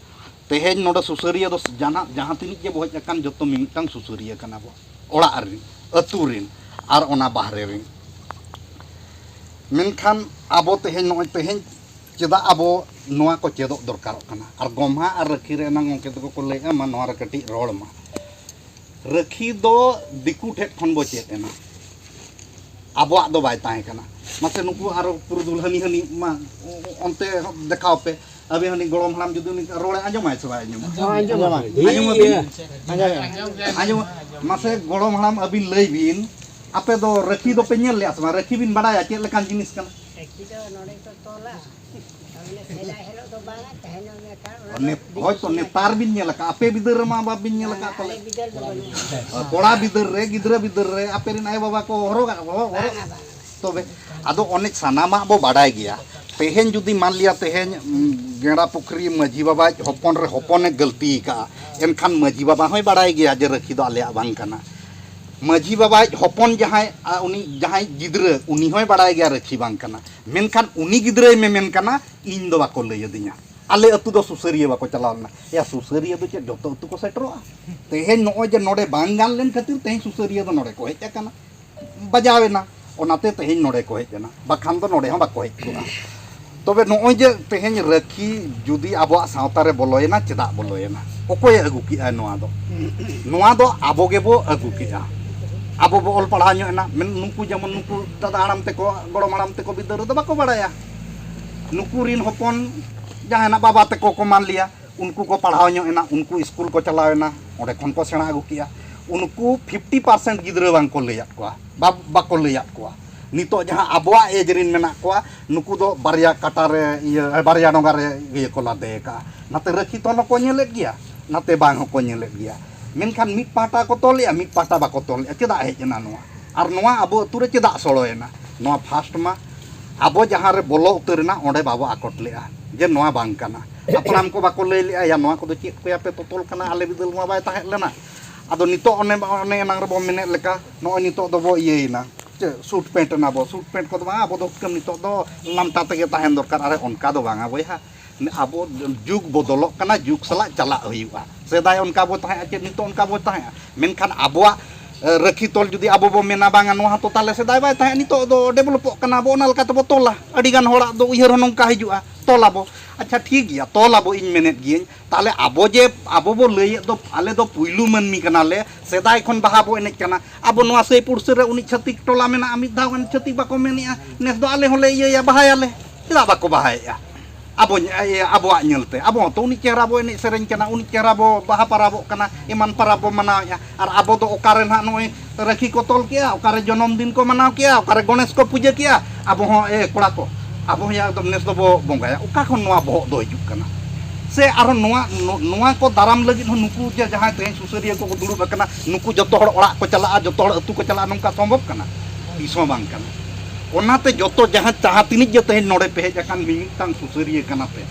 ᱛᱮᱦᱮᱧ ᱱᱚᱰᱮ ᱥᱩᱥᱟᱹᱨᱤᱭᱟᱹ ᱫᱚ ᱡᱟᱦᱟᱸ, ᱡᱟᱦᱟᱸ ᱛᱤᱱᱟᱹᱜ ᱜᱮ ᱵᱚ ᱦᱮᱡ ᱟᱠᱟᱱ, ᱡᱚᱛᱚ ᱢᱤᱢᱤᱫᱴᱟᱝ ᱥᱩᱥᱟᱹᱨᱤᱭᱟᱹ ᱠᱟᱱᱟ ᱵᱚ, ᱚᱲᱟᱜ ᱨᱮᱱ, ᱟᱹᱛᱩ ᱨᱮᱱ, ᱟᱨ ᱚᱱᱟ ᱵᱟᱦᱨᱮ ᱨᱮᱱ᱾ ᱢᱮᱱᱠᱷᱟᱱ ᱟᱵᱚ ᱛᱮᱦᱮᱧ, ᱱᱚᱜᱼᱚᱭ ᱛᱮᱦᱮᱧ ᱪᱮᱫᱟᱜ ᱟᱵᱚ ᱱᱚᱣᱟ ᱠᱚ ᱪᱮᱫᱚᱜ ᱫᱚᱨᱠᱟᱨᱚᱜ ᱠᱟᱱᱟ? ᱟᱨ ᱜᱚᱢᱦᱟ ᱟᱨ ᱨᱟᱹᱠᱷᱤ ᱨᱮ ᱮᱱᱟᱝ ᱜᱚᱢᱠᱮ ᱛᱟᱠᱚ ᱠᱚ ᱞᱟᱹᱭᱮᱫᱼᱟ, ᱢᱟ ᱱᱚᱣᱟ ᱨᱮ ᱠᱟᱹᱴᱤᱡ ᱨᱚᱲ ᱢᱟ᱾ ᱨᱟᱹᱠᱷᱤ ᱫᱚ ᱫᱤᱠᱩ ᱴᱷᱮᱡ ᱠᱷᱚᱱ ᱵᱚ ᱪᱮᱫ ᱮᱱᱟ, ᱟᱵᱚᱣᱟᱜ ᱫᱚ ᱵᱟᱭ ᱛᱟᱦᱮᱸ ᱠᱟᱱᱟ᱾ ᱢᱟᱥᱮ ᱱᱩᱠᱩ ᱟᱨᱚ ᱯᱩᱨᱩᱫᱷᱩᱞ ᱦᱟᱹᱱᱤ ᱦᱟᱹᱱᱤ ᱢᱟ ᱚᱱᱛᱮ ᱫᱮᱠᱷᱟᱣ ᱯᱮ᱾ ᱟᱹᱵᱤᱱ ᱦᱟᱹᱱᱤ ᱜᱚᱲᱚᱢ ᱦᱟᱲᱟᱢ ᱡᱩᱫᱤ ᱩᱱᱤ ᱨᱚᱲᱮ ᱟᱸᱡᱚᱢᱟᱭ ᱥᱮ ᱵᱟᱭ ᱟᱸᱡᱚᱢᱟ? ᱟᱸᱡᱚᱢᱟ᱾ ᱟᱸᱡᱚᱢᱟ᱾ ᱟᱸᱡᱚᱢᱟ᱾ ᱟᱸᱡᱚᱢ, ᱢᱟᱥᱮ ᱜᱚᱲᱚᱢ ᱦᱟᱲᱟᱢ ᱟᱹᱵᱤᱱ ᱞᱟᱹᱭ ᱵᱤᱱ, ᱟᱯᱮ ᱫᱚ ᱨᱟᱹᱠᱷᱤ ᱫᱚᱯᱮ ᱧᱮᱞ ᱞᱮᱜᱼᱟ ᱥᱮ ᱵᱟᱝ? ᱨᱟᱹᱠᱷᱤ ᱵᱤᱱ ᱵᱟᱰᱟᱭᱟ ᱪᱮᱫ ᱞᱮᱠᱟᱱ ᱡᱤᱱᱤᱥ ᱠᱟᱱᱟ? ᱨᱟᱹᱠᱷᱤ ᱫᱚ ᱱᱚᱰᱮ ᱠᱚ ᱛᱚᱞᱟ᱾ ᱛᱟᱦᱚᱞᱮ ᱥᱮᱫᱟᱭ ᱦᱤᱞᱳᱜ ᱫᱚ ᱵᱟᱝᱟ, ᱛᱟᱦᱮᱱᱟ ᱢᱮᱱᱠᱷᱟᱱ ᱚᱱᱟ ᱫᱚ ᱱᱤᱛ-, ᱦᱳᱭᱛᱳ ᱱᱮᱛᱟᱨ ᱵᱤᱱ ᱧᱮᱞ ᱟᱠᱟᱫᱼᱟ, ᱟᱯᱮ ᱵᱤᱫᱟᱹᱞ ᱨᱮᱢᱟ ᱵᱟᱵᱤᱱ ᱧᱮᱞ ᱟᱠᱟᱫ ᱯᱟᱞᱮ᱾ ᱟᱞᱮ ᱵᱤᱫᱟᱹᱞ ᱫᱚ ᱵᱟᱹᱱᱩᱜᱼᱟ᱾ ᱠᱚᱲᱟ ᱵᱤᱫᱟᱹᱞ ᱨᱮ, ᱜᱤᱫᱽᱨᱟᱹ ᱵᱤᱫᱟᱹᱞ ᱨᱮ ᱟᱯᱮ ᱨᱮᱱ ᱟᱭᱳ ᱵᱟᱵᱟ ᱠᱚ ᱦᱚᱨᱚᱜᱟ, ᱦᱚᱨᱚᱜ, ᱦᱚᱨᱚᱜ᱾ ᱵᱟᱝᱟ, ᱵᱟᱝᱟ᱾ ᱛᱚᱵᱮ ᱟᱫᱚ ᱚᱱᱮ ᱥᱟᱱᱟᱢᱟᱜ ᱵᱚ ᱵᱟᱰᱟᱭ ᱜᱮᱭᱟ᱾ ᱛᱮᱦᱮᱧ ᱡᱩᱫᱤ ᱢᱟᱱ ᱞᱤᱭᱟ ᱛᱮᱦᱮᱧ, ᱩᱢ, ᱜᱮᱸᱰᱟ ᱯᱩᱠᱷᱨᱤ ᱢᱟᱹᱡᱷᱤ ᱵᱟᱵᱟᱭ ᱦᱚᱯᱚᱱ ᱨᱮ ᱦᱚᱯᱚᱱᱮ ᱜᱟᱹᱞᱛᱤ ᱟᱠᱟᱫᱼᱟ, ᱮᱱᱠᱷᱟᱱ ᱢᱟᱹᱡᱷᱤ ᱵᱟᱵᱟ ᱦᱚᱸᱭ ᱵᱟᱰᱟᱭ ᱜᱮᱭᱟ ᱡᱮ ᱨᱟᱹᱠᱷᱤ ᱫᱚ ᱟᱞᱮᱭᱟᱜ ᱵᱟᱝ ᱠᱟᱱᱟ᱾ ᱢᱟᱹᱡᱷᱤ ᱵᱟᱵᱟᱭ ᱦᱚᱯᱚᱱ ᱡᱟᱦᱟᱸᱭ, ᱟ, ᱩᱱᱤ ᱡᱟᱦᱟᱸᱭ ᱜᱤᱫᱽᱨᱟᱹ, ᱩᱱᱤ ᱦᱚᱸᱭ ᱵᱟᱰᱟᱭ ᱜᱮᱭᱟ ᱨᱟᱹᱠᱷᱤ ᱵᱟᱝ ᱠᱟᱱᱟ᱾ ᱢᱮᱱᱠᱷᱟᱱ ᱩᱱᱤ ᱜᱤᱫᱽᱨᱟᱹᱭ ᱢᱮᱢᱮᱱ ᱠᱟᱱᱟ, "ᱤᱧ ᱫᱚ ᱵᱟᱠᱚ ᱞᱟᱹᱭ ᱟᱹᱫᱤᱧᱟ, ᱟᱞᱮ ᱟᱹᱛᱩ ᱫᱚ ᱥᱩᱥᱟᱹᱨᱤᱭᱟᱹ ᱵᱟᱠᱚ ᱪᱟᱞᱟᱣ ᱞᱮᱱᱟ᱾" ᱮᱭᱟ, ᱥᱩᱥᱟᱹᱨᱤᱭᱟᱹ ᱫᱚ ᱪᱮᱫ ᱡᱚᱛᱚ ᱟᱹᱛᱩ ᱠᱚ ᱥᱮᱴᱮᱨᱚᱜᱼᱟ? ᱛᱮᱦᱮᱧ ᱱᱚᱜᱼᱚᱭ ᱡᱮ ᱱᱚᱰᱮ ᱵᱟᱝ ᱜᱟᱱ ᱞᱮᱱ ᱠᱷᱟᱹᱛᱤᱨ ᱛᱮᱦᱮᱧ ᱥᱩᱥᱟᱹᱨᱤᱭᱟᱹ ᱫᱚ ᱱᱚᱰᱮ ᱠᱚ ᱦᱮᱡ ᱟᱠᱟᱱᱟ, ᱵᱟᱡᱟᱣ ᱮᱱᱟ, ᱚᱱᱟᱛᱮ ᱛᱮᱦᱮᱧ ᱱᱚᱰᱮ ᱠᱚ ᱦᱮᱡ ᱮᱱᱟ, ᱵᱟᱠᱷᱟᱱ ᱫᱚ ᱱᱚᱰᱮ ᱦᱚᱸ ᱵᱟᱠᱚ ᱦᱮᱡ ᱠᱚᱜᱼᱟ᱾ ᱛᱚᱵᱮ ᱱᱚᱜᱼᱚᱭ ᱡᱮ ᱛᱮᱦᱮᱧ ᱨᱟᱹᱠᱷᱤ ᱡᱩᱫᱤ ᱟᱵᱚᱣᱟᱜ ᱥᱟᱶᱛᱟ ᱨᱮ ᱵᱚᱞᱚᱭᱮᱱᱟ, ᱪᱮᱫᱟᱜ ᱵᱚᱞᱚᱭᱮᱱᱟ? ᱚᱠᱚᱭᱮ ᱟᱹᱜᱩ ᱠᱮᱜᱼᱟ ᱱᱚᱣᱟ ᱫᱚ? ᱱᱚᱣᱟ ᱫᱚ ᱟᱵᱚ ᱜᱮᱵᱚ ᱟᱹᱜᱩ ᱠᱮᱜᱼᱟ᱾ ᱟᱵᱚ ᱵᱚ ᱚᱞ ᱯᱟᱲᱦᱟᱣ ᱧᱚᱜ ᱮᱱᱟ, ᱢᱮᱱ ᱱᱩᱠᱩ ᱡᱮᱢᱚᱱ ᱱᱩᱠᱩ ᱫᱟᱫᱟ ᱦᱟᱲᱟᱢ ᱛᱮᱠᱚ, ᱜᱚᱲᱚᱢ ᱦᱟᱲᱟᱢ ᱛᱮᱠᱚ ᱵᱤᱫᱟᱹᱞ ᱨᱮᱫᱚ ᱵᱟᱠᱚ ᱵᱟᱲᱟᱭᱟ᱾ ᱱᱩᱠᱩ ᱨᱤᱱ ᱦᱚᱯᱚᱱ ᱡᱟᱦᱟᱸᱭ ᱱᱟᱜ ᱵᱟᱵᱟ ᱛᱮᱠᱚ ᱠᱚ ᱢᱟᱱ ᱞᱮᱭᱟ, ᱩᱱᱠᱩ ᱠᱚ ᱯᱟᱲᱦᱟᱣ ᱧᱚᱜ ᱮᱱᱟ, ᱩᱱᱠᱩ ᱥᱠᱩᱞ ᱠᱚ ᱪᱟᱞᱟᱣ ᱮᱱᱟ, ᱚᱸᱰᱮ ᱠᱷᱚᱱ ᱠᱚ ᱥᱮᱬᱟ ᱟᱹᱜᱩ ᱠᱮᱜᱼᱟ᱾ ᱩᱱᱠᱩ ᱯᱷᱤᱯᱴᱤ ᱯᱟᱨᱥᱮᱱᱴ ᱜᱤᱫᱽᱨᱟᱹ ᱵᱟᱝ ᱠᱚ ᱞᱟᱹᱭᱟᱫ ᱠᱚᱣᱟ, ᱵᱟ-, ᱵᱟᱠᱚ ᱞᱟᱹᱭᱟᱫ ᱠᱚᱣᱟ᱾ ᱱᱤᱛᱚᱜ ᱡᱟᱦᱟᱸ ᱟᱵᱚᱣᱟᱜ ᱮᱡᱽ ᱨᱤᱱ ᱢᱮᱱᱟᱜ ᱠᱚᱣᱟ, ᱱᱩᱠᱩ ᱫᱚ ᱵᱟᱨᱭᱟ ᱠᱟᱴᱟ ᱨᱮ, ᱤᱭᱟᱹ, ᱵᱟᱨᱭᱟ ᱰᱚᱸᱜᱟ ᱨᱮ ᱤᱭᱟᱹ ᱠᱚ ᱞᱟᱫᱮ ᱟᱠᱟᱜᱼᱟ᱾ ᱱᱟᱛᱮ ᱨᱟᱹᱠᱷᱤ ᱛᱚᱞ ᱦᱚᱸᱠᱚ ᱧᱮᱞᱮᱫ ᱜᱮᱭᱟ, ᱱᱟᱛᱮ ᱵᱟᱝ ᱦᱚᱸᱠᱚ ᱧᱮᱞᱮᱫ ᱜᱮᱭᱟ᱾ ᱢᱮᱱᱠᱷᱟᱱ ᱢᱤᱫ ᱯᱟᱦᱴᱟ ᱠᱚ ᱛᱚᱞᱮᱜᱼᱟ, ᱢᱤᱫ ᱯᱟᱦᱴᱟ ᱵᱟᱠᱚ ᱛᱚᱞᱮᱜᱼᱟ᱾ ᱪᱮᱫᱟᱜ ᱦᱮᱡ ᱮᱱᱟ ᱱᱚᱣᱟ? ᱟᱨ ᱱᱚᱣᱟ ᱟᱵᱚ ᱟᱹᱛᱩ ᱨᱮ ᱪᱮᱫᱟᱜ ᱥᱚᱲᱚᱭᱮᱱᱟ? ᱱᱚᱣᱟ ᱯᱷᱟᱥᱴ ᱢᱟ ᱟᱵᱚ ᱡᱟᱦᱟᱸ ᱨᱮ ᱵᱚᱞᱚ ᱩᱛᱟᱹᱨ ᱮᱱᱟ, ᱚᱸᱰᱮ ᱵᱟᱵᱚ ᱟᱠᱚᱴ ᱞᱮᱜᱼᱟ ᱡᱮ ᱱᱚᱣᱟ ᱵᱟᱝ ᱠᱟᱱᱟ᱾ ᱦᱟᱯᱲᱟᱢ ᱠᱚ ᱵᱟᱠᱚ ᱞᱟᱹᱭ ᱞᱮᱜᱼᱟ, "ᱭᱟ, ᱱᱚᱣᱟ ᱠᱚᱫᱚ ᱪᱮᱫ ᱠᱚᱭᱟᱯᱮ ᱛᱚᱛᱚᱞ ᱠᱟᱱᱟ? ᱟᱞᱮ ᱵᱤᱫᱟᱹᱞ ᱢᱟ ᱵᱟᱭ ᱛᱟᱦᱮᱸ ᱞᱮᱱᱟ᱾" ᱟᱫᱚ ᱱᱤᱛᱚᱜ ᱚᱱᱮ, ᱚᱱᱮ ᱮᱱᱟᱝ ᱨᱮᱵᱚ ᱢᱮᱱᱮᱫ ᱞᱮᱠᱟ, ᱱᱚᱜᱼᱚᱭ ᱱᱤᱛᱚᱜ ᱫᱚᱵᱚ ᱤᱭᱟᱹᱭᱮᱱᱟ, ᱪᱮᱫ ᱥᱩᱴ ᱯᱮᱱᱴ ᱮᱱᱟ ᱵᱚ᱾ ᱥᱩᱴ ᱯᱮᱱᱴ ᱠᱚᱫᱚ ᱵᱟᱝ, ᱟᱵᱚ ᱫᱚ ᱦᱩᱛᱠᱟᱹᱢ ᱱᱤᱛᱚᱜ ᱫᱚ ᱞᱟᱢᱴᱟ ᱛᱮᱜᱮ ᱛᱟᱦᱮᱱ ᱫᱚᱨᱠᱟᱨ᱾ ᱟᱨᱮ, ᱚᱱᱠᱟ ᱫᱚ ᱵᱟᱝᱟ ᱵᱚᱭᱦᱟ, ᱟᱵᱚ ᱡᱩᱜᱽ ᱵᱚᱫᱚᱞᱚᱜ ᱠᱟᱱᱟ, ᱡᱩᱜᱽ ᱥᱟᱞᱟᱜ ᱪᱟᱞᱟᱜ ᱦᱩᱭᱩᱜᱼᱟ᱾ ᱥᱮᱫᱟᱭ ᱚᱱᱠᱟ ᱵᱚ ᱛᱟᱦᱮᱸᱜᱼᱟ, ᱪᱮᱫ ᱱᱤᱛᱚᱜ ᱚᱱᱠᱟ ᱵᱚ ᱛᱟᱦᱮᱸᱜᱼᱟ? ᱢᱮᱱᱠᱷᱟᱱ ᱟᱵᱚᱣᱟᱜ, ᱮ, ᱨᱟᱹᱠᱷᱤ ᱛᱚᱞ ᱡᱩᱫᱤ ᱟᱵᱚ ᱵᱚ ᱢᱮᱱᱟ, "ᱵᱟᱝᱟ, ᱱᱚᱣᱟ ᱦᱚᱸᱛᱚ ᱛᱟᱞᱮ ᱥᱮᱫᱟᱭ ᱵᱟᱭ ᱛᱟᱦᱮᱸᱜᱼᱟ, ᱱᱤᱛᱚᱜ ᱫᱚ ᱰᱮᱵᱷᱞᱚᱯᱚᱜ ᱠᱟᱱᱟ, ᱟᱵᱚ ᱚᱱᱟ ᱞᱮᱠᱟ ᱛᱮᱵᱚ ᱛᱚᱞᱟ", ᱟᱹᱰᱤᱜᱟᱱ ᱦᱚᱲᱟᱜ ᱫᱚ ᱩᱭᱦᱟᱹᱨ ᱦᱚᱸ ᱱᱚᱝᱠᱟ ᱦᱤᱡᱩᱜᱼᱟ, "ᱛᱚᱞ ᱟᱵᱚ᱾" ᱟᱪᱪᱷᱟ, ᱴᱷᱤᱠ ᱜᱮᱭᱟ, ᱛᱚᱞ ᱟᱵᱚ, ᱤᱧ ᱢᱮᱱᱮᱫ ᱜᱤᱭᱟᱹᱧ, ᱛᱟᱦᱞᱮ ᱟᱵᱚ ᱡᱮ, ᱟᱵᱚ ᱵᱚ ᱞᱟᱹᱭᱮᱫ ᱫᱚ, ᱟᱞᱮ ᱫᱚ ᱯᱩᱭᱞᱩ ᱢᱟᱹᱱᱢᱤ ᱠᱟᱱᱟᱞᱮ, ᱥᱮᱫᱟᱭ ᱠᱷᱚᱱ ᱵᱟᱦᱟ ᱵᱚ ᱮᱱᱮᱡ ᱠᱟᱱᱟ, ᱟᱵᱚ ᱱᱚᱣᱟ ᱥᱟᱹᱭ ᱯᱩᱲᱥᱤ ᱨᱮ ᱩᱱᱤ ᱪᱷᱟᱹᱛᱤᱠ ᱴᱚᱞᱟ ᱢᱮᱱᱟᱜᱼᱟ, ᱢᱤᱫ ᱫᱷᱟᱣ ᱜᱟᱱ ᱪᱷᱟᱹᱛᱤᱠ ᱵᱟᱠᱚ ᱢᱮᱱᱮᱜᱼᱟ, ᱱᱮᱥ ᱫᱚ ᱟᱞᱮ ᱦᱚᱸᱞᱮ ᱤᱭᱟᱹᱭᱟ, ᱵᱟᱦᱟᱭᱟᱞᱮ᱾ ᱪᱮᱫᱟᱜ ᱵᱟᱠᱚ ᱵᱟᱦᱟᱭᱮᱜᱼᱟ? ᱟᱵᱚ, ᱤᱭᱟᱹ, ᱟᱵᱚᱣᱟᱜ ᱧᱮᱞᱛᱮ᱾ ᱟᱵᱚ ᱦᱚᱸᱛᱚ ᱩᱱᱤ ᱪᱮᱦᱨᱟ ᱵᱚ ᱮᱱᱮᱡ ᱥᱮᱨᱮᱧ ᱠᱟᱱᱟ, ᱩᱱᱤ ᱪᱮᱦᱨᱟ ᱵᱚ ᱵᱟᱦᱟ ᱯᱟᱨᱟᱵᱚᱜ ᱠᱟᱱᱟ, ᱮᱢᱟᱱ ᱯᱟᱨᱟᱵᱽ ᱵᱚ ᱢᱟᱱᱟᱣᱮᱜᱼᱟ᱾ ᱟᱨ ᱟᱵᱚ ᱫᱚ ᱚᱠᱟᱨᱮ ᱱᱟᱦᱟᱜ ᱱᱚᱜᱼᱚᱭ ᱨᱟᱹᱠᱷᱤ ᱠᱚ ᱛᱚᱞ ᱠᱮᱜᱼᱟ, ᱚᱠᱟᱨᱮ ᱡᱚᱱᱚᱢ ᱫᱤᱱ ᱠᱚ ᱢᱟᱱᱟᱣ ᱠᱮᱜᱼᱟ, ᱚᱠᱟᱨᱮ ᱜᱚᱬᱮᱥ ᱠᱚ ᱯᱩᱡᱟᱹ ᱠᱮᱜᱼᱟ, ᱟᱵᱚ ᱦᱚᱸ, ᱮ, ᱠᱚᱲᱟ ᱠᱚ, ᱟᱵᱚ ᱦᱚᱸ ᱭᱟ ᱮᱠᱫᱚᱢ ᱱᱮᱥ ᱫᱚᱵᱚ ᱵᱚᱸᱜᱟᱭᱟ᱾ ᱚᱠᱟ ᱠᱷᱚᱱ ᱱᱚᱣᱟ ᱵᱚᱦᱚᱜ ᱫᱚ ᱦᱤᱡᱩᱜ ᱠᱟᱱᱟ? ᱥᱮ ᱟᱨᱦᱚᱸ ᱱᱚᱣᱟ, ᱱᱚ-, ᱱᱚᱣᱟ ᱠᱚ ᱫᱟᱨᱟᱢ ᱞᱟᱹᱜᱤᱫ ᱦᱚᱸ ᱱᱩᱠᱩ ᱡᱮ ᱡᱟᱦᱟᱸᱭ ᱛᱮᱦᱮᱧ ᱥᱩᱥᱟᱹᱨᱤᱭᱟᱹ ᱠᱚᱠᱚ ᱫᱩᱲᱩᱵ ᱟᱠᱟᱱᱟ, ᱱᱩᱠᱩ ᱡᱚᱛᱚ ᱦᱚᱲ ᱚᱲᱟᱜ ᱠᱚ ᱪᱟᱞᱟᱜᱼᱟ, ᱡᱚᱛᱚ ᱦᱚᱲ ᱟᱹᱛᱩ ᱠᱚ ᱪᱟᱞᱟᱜᱼᱟ, ᱱᱚᱝᱠᱟ ᱥᱚᱢᱵᱷᱚᱵ ᱠᱟᱱᱟ? ᱛᱤᱥ ᱦᱚᱸ ᱵᱟᱝ ᱠᱟᱱᱟ᱾ ᱚᱱᱟᱛᱮ ᱡᱚᱛᱚ ᱡᱟᱦᱟᱸ, ᱡᱟᱦᱟᱸ ᱛᱤᱱᱤᱡ ᱜᱮ ᱛᱮᱦᱮᱧ ᱱᱚᱰᱮ ᱯᱮ ᱦᱮᱡ ᱟᱠᱟᱱ, ᱢᱤᱢᱤᱫᱴᱟᱝ ᱥᱩᱥᱟᱹᱨᱤᱭᱟᱹ ᱠᱟᱱᱟ ᱯᱮ᱾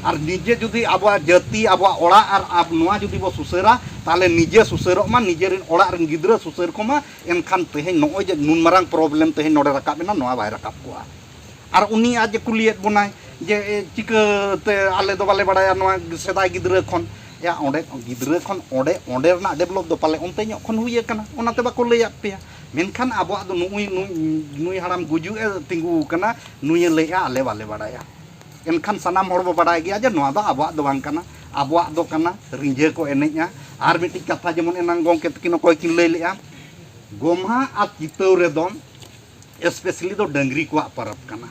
ᱟᱨ ᱱᱤᱡᱮ ᱡᱩᱫᱤ ᱟᱵᱚᱣᱟᱜ ᱡᱟᱹᱛᱤ, ᱟᱵᱚᱣᱟᱜ ᱚᱲᱟᱜ ᱟᱨ ᱟᱵ-, ᱱᱚᱣᱟ ᱡᱩᱫᱤ ᱵᱚ ᱥᱩᱥᱟᱹᱨᱟ, ᱛᱟᱦᱚᱞᱮ ᱱᱤᱡᱮ ᱥᱩᱥᱟᱹᱨᱚᱜ ᱢᱟ, ᱱᱤᱡᱮ ᱨᱮᱱ ᱚᱲᱟᱜ ᱨᱮᱱ ᱜᱤᱫᱽᱨᱟᱹ ᱥᱩᱥᱟᱹᱨ ᱠᱚᱢᱟ᱾ ᱮᱱᱠᱷᱟᱱ ᱛᱮᱦᱮᱧ ᱱᱚᱜᱼᱚᱭ ᱡᱮ ᱱᱩᱱ ᱢᱟᱨᱟᱝ problem ᱛᱮᱦᱮᱧ ᱱᱚᱰᱮ ᱨᱟᱠᱟᱵ ᱮᱱᱟ, ᱱᱚᱣᱟ ᱵᱟᱭ ᱨᱟᱠᱟᱵ ᱠᱚᱜᱼᱟ᱾ ᱟᱨ ᱩᱱᱤ ᱟᱡ ᱮ ᱠᱩᱞᱤᱭᱮᱫ ᱵᱚᱱᱟᱭ ᱡᱮ, ᱮ, ᱪᱤᱠᱟᱹᱛᱮ ᱟᱞᱮ ᱫᱚ ᱵᱟᱞᱮ ᱵᱟᱲᱟᱭᱟ ᱱᱚᱣᱟ ᱥᱮᱫᱟᱭ ᱜᱤᱫᱽᱨᱟᱹ ᱠᱷᱚᱱ᱾ ᱭᱟ, ᱚᱸᱰᱮ ᱜᱤᱫᱽᱨᱟᱹ ᱠᱷᱚᱱ ᱚᱸᱰᱮ, ᱚᱸᱰᱮ ᱨᱮᱱᱟᱜ develop ᱫᱚ ᱯᱟᱞᱮ ᱚᱱᱛᱮ ᱧᱚᱜ ᱠᱷᱚᱱ ᱦᱩᱭ ᱟᱠᱟᱱᱟ, ᱚᱱᱟᱛᱮ ᱵᱟᱠᱚ ᱞᱟᱹᱭᱟᱫ ᱯᱮᱭᱟ᱾ ᱢᱮᱱᱠᱷᱟᱱ ᱟᱵᱚᱣᱟᱜ ᱫᱚ ᱱᱩᱭ, ᱱᱩᱭ, ᱱᱩᱭ ᱦᱟᱲᱟᱢ ᱜᱩᱡᱩᱜ ᱮ ᱛᱤᱸᱜᱩ ᱟᱠᱟᱱᱟ, ᱱᱩᱭᱮ ᱞᱟᱹᱭᱮᱜᱼᱟ, "ᱟᱞᱮ ᱵᱟᱞᱮ ᱵᱟᱲᱟᱭᱟ᱾" ᱮᱱᱠᱷᱟᱱ ᱥᱟᱱᱟᱢ ᱦᱚᱲ ᱵᱚ ᱵᱟᱲᱟᱭ ᱜᱮᱭᱟ ᱡᱮ ᱱᱚᱣᱟ ᱫᱚ ᱟᱵᱚᱣᱟᱜ ᱫᱚ ᱵᱟᱝ ᱠᱟᱱᱟ, ᱟᱵᱚᱣᱟᱜ ᱫᱚ ᱠᱟᱱᱟ ᱨᱤᱸᱡᱷᱟᱹ ᱠᱚ ᱮᱱᱮᱡᱼᱟ᱾ ᱟᱨ ᱢᱤᱫᱴᱤᱡ ᱠᱟᱛᱷᱟ, ᱡᱮᱢᱚᱱ ᱮᱱᱟᱝ ᱜᱚᱢᱠᱮ ᱛᱟᱹᱠᱤᱱ ᱚᱠᱚᱭ ᱠᱤᱱ ᱞᱟᱹᱭ ᱞᱮᱜᱼᱟ, ᱜᱚᱢᱦᱟ ᱟᱨ ᱪᱤᱛᱟᱹᱣ ᱨᱮᱫᱚ specially ᱫᱚ ᱰᱟᱹᱝᱨᱤ ᱠᱚᱣᱟᱜ ᱯᱚᱨᱚᱵᱽ ᱠᱟᱱᱟ᱾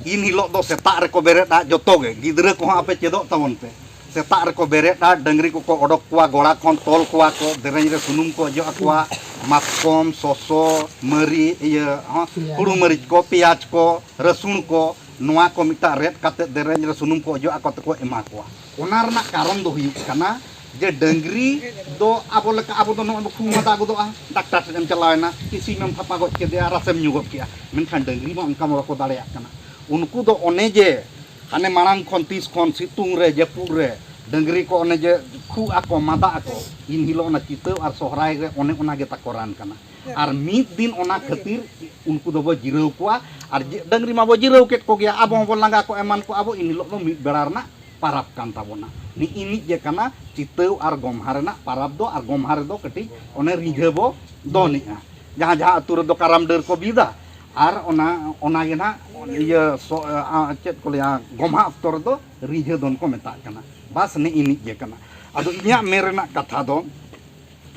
ᱤᱱ ᱦᱤᱞᱳᱜ ᱫᱚ ᱥᱮᱛᱟᱜ ᱨᱮᱠᱚ ᱵᱮᱨᱮᱫᱼᱟ, ᱡᱚᱛᱚ ᱜᱮ, ᱜᱤᱫᱽᱨᱟᱹ ᱠᱚᱦᱚᱸ ᱟᱯᱮ ᱪᱮᱫᱚᱜ ᱛᱟᱵᱚᱱ ᱯᱮ᱾ ᱥᱮᱛᱟᱜ ᱨᱮᱠᱚ ᱵᱮᱨᱮᱫᱼᱟ, ᱰᱟᱹᱝᱨᱤ ᱠᱚᱠᱚ ᱚᱰᱚᱠ ᱠᱚᱣᱟ, ᱜᱚᱲᱟ ᱠᱷᱚᱱ ᱛᱚᱞ ᱠᱚᱣᱟ ᱠᱚ, ᱫᱮᱨᱮᱧ ᱨᱮ ᱥᱩᱱᱩᱢ ᱠᱚ ᱚᱡᱚᱜ ᱟᱠᱚᱣᱟ, ᱢᱟᱛᱠᱚᱢ, ᱥᱚᱥᱚ, ᱢᱟᱹᱨᱤᱪ, ᱤᱭᱟᱹ, ᱦᱚᱸ, ᱯᱮᱸᱭᱟᱡᱽ᱾ ᱦᱩᱲᱩ ᱢᱟᱹᱨᱤᱪ ᱠᱚ, ᱯᱮᱸᱭᱟᱡᱽ ᱠᱚ, ᱨᱟᱹᱥᱩᱱ ᱠᱚ, ᱱᱚᱣᱟ ᱠᱚ ᱢᱤᱫᱴᱟᱝ ᱨᱮᱫ ᱠᱟᱛᱮ ᱫᱮᱨᱮᱧ ᱨᱮ ᱥᱩᱱᱩᱢ ᱠᱚ ᱚᱡᱚᱜ ᱟᱠᱚ ᱛᱮᱠᱚ ᱮᱢᱟ ᱠᱚᱣᱟ᱾ ᱚᱱᱟ ᱨᱮᱱᱟᱜ ᱠᱟᱨᱚᱱ ᱫᱚ ᱦᱩᱭᱩᱜ ᱠᱟᱱᱟ ᱡᱮ ᱰᱟᱹᱝᱨᱤ ᱫᱚ ᱟᱵᱚ ᱞᱮᱠᱟ, ᱟᱵᱚ ᱫᱚ ᱱᱚᱜᱼᱚᱭ ᱵᱚ ᱠᱷᱩᱜ ᱢᱟᱸᱫᱟ ᱜᱚᱫᱚᱜᱼᱟ, ᱰᱟᱠᱛᱟᱨ ᱴᱷᱮᱱ ᱮᱢ ᱪᱟᱞᱟᱣᱮᱱᱟ, ᱠᱤ ᱥᱤᱢ ᱮᱢ ᱛᱷᱟᱯᱟ ᱜᱚᱡ ᱠᱮᱫᱮᱭᱟ, ᱨᱟᱥᱮᱢ ᱧᱩ ᱜᱚᱫ ᱠᱮᱜᱼᱟ, ᱢᱮᱱᱠᱷᱟᱱ ᱰᱟᱹᱝᱨᱤ ᱢᱟ ᱚᱱᱠᱟ ᱢᱟ ᱵᱟᱠᱚ ᱫᱟᱲᱮᱭᱟᱜ ᱠᱟᱱᱟ᱾ ᱩᱱᱠᱩ ᱫᱚ ᱚᱱᱮ ᱡᱮ ᱦᱟᱱᱮ ᱢᱟᱲᱟᱝ ᱠᱷᱚᱱ ᱛᱤᱥ ᱠᱷᱚᱱ ᱥᱤᱛᱩᱝ ᱨᱮ, ᱡᱟᱹᱯᱩᱫ ᱨᱮ, ᱰᱟᱹᱝᱨᱤ ᱠᱚ ᱚᱱᱮ ᱡᱮ ᱠᱷᱩᱜ ᱟᱠᱚ, ᱢᱟᱸᱫᱟᱜ ᱟᱠᱚ, ᱤᱱ ᱦᱤᱞᱳᱜ ᱚᱱᱟ ᱪᱤᱛᱟᱹᱣ ᱟᱨ ᱥᱚᱦᱨᱟᱭ ᱨᱮ ᱚᱱᱮ ᱚᱱᱟ ᱜᱮ ᱛᱟᱠᱚ ᱨᱟᱱ ᱠᱟᱱᱟ᱾ ᱟᱨ ᱢᱤᱫ ᱫᱤᱱ ᱚᱱᱟ ᱠᱷᱟᱹᱛᱤᱨ ᱩᱱᱠᱩ ᱫᱚᱵᱚ ᱡᱤᱨᱟᱹᱣ ᱠᱚᱣᱟ᱾ ᱟᱨ ᱡᱮ ᱰᱟᱹᱝᱨᱤ ᱢᱟᱵᱚ ᱡᱤᱨᱟᱹᱣ ᱠᱮᱫ ᱠᱚᱜᱮᱭᱟ, ᱟᱵᱚ ᱦᱚᱸᱵᱚ ᱞᱟᱸᱜᱟ ᱠᱚ ᱮᱢᱟᱱ ᱠᱚ, ᱟᱵᱚ ᱤᱱ ᱦᱤᱞᱳᱜ ᱫᱚ ᱢᱤᱫ ᱵᱮᱲᱟ ᱨᱮᱱᱟᱜ ᱯᱟᱨᱟᱵᱽ ᱠᱟᱱ ᱛᱟᱵᱚᱱᱟ᱾ ᱱᱤᱜ ᱤᱱᱤᱡ ᱜᱮ ᱠᱟᱱᱟ ᱪᱤᱛᱟᱹᱣ ᱟᱨ ᱜᱚᱢᱦᱟ ᱨᱮᱱᱟᱜ ᱯᱟᱨᱟᱵᱽ ᱫᱚ, ᱟᱨ ᱜᱚᱢᱦᱟ ᱨᱮᱫᱚ ᱠᱟᱹᱴᱤᱡ ᱚᱱᱮ ᱨᱤᱸᱡᱷᱟᱹ ᱵᱚ ᱫᱚᱱᱮᱜᱼᱟ᱾ ᱡᱟᱦᱟᱸ ᱡᱟᱦᱟᱸ ᱟᱹᱛᱩ ᱨᱮᱫᱚ ᱠᱟᱨᱟᱢ ᱰᱟᱹᱨ ᱠᱚ ᱵᱤᱫᱟ, ᱟᱨ ᱚᱱᱟ, ᱚᱱᱟ ᱜᱮ ᱱᱟᱦᱟᱜ ᱤᱭᱟᱹ ᱥᱚ-, ᱟ, ᱪᱮᱫ ᱠᱚ ᱞᱟᱹᱭᱟ, ᱜᱚᱢᱦᱟ ᱚᱠᱛᱚ ᱨᱮᱫᱚ ᱨᱤᱸᱡᱷᱟᱹ ᱫᱚᱱ ᱠᱚ ᱢᱮᱛᱟᱜ ᱠᱟᱱᱟ᱾ ᱵᱟᱥ, ᱱᱤᱜ ᱤᱱᱤᱡ ᱜᱮ ᱠᱟᱱᱟ᱾ ᱟᱫᱚ ᱤᱧᱟᱹᱜ ᱢᱮᱱ ᱨᱮᱱᱟᱜ ᱠᱟᱛᱷᱟ ᱫᱚ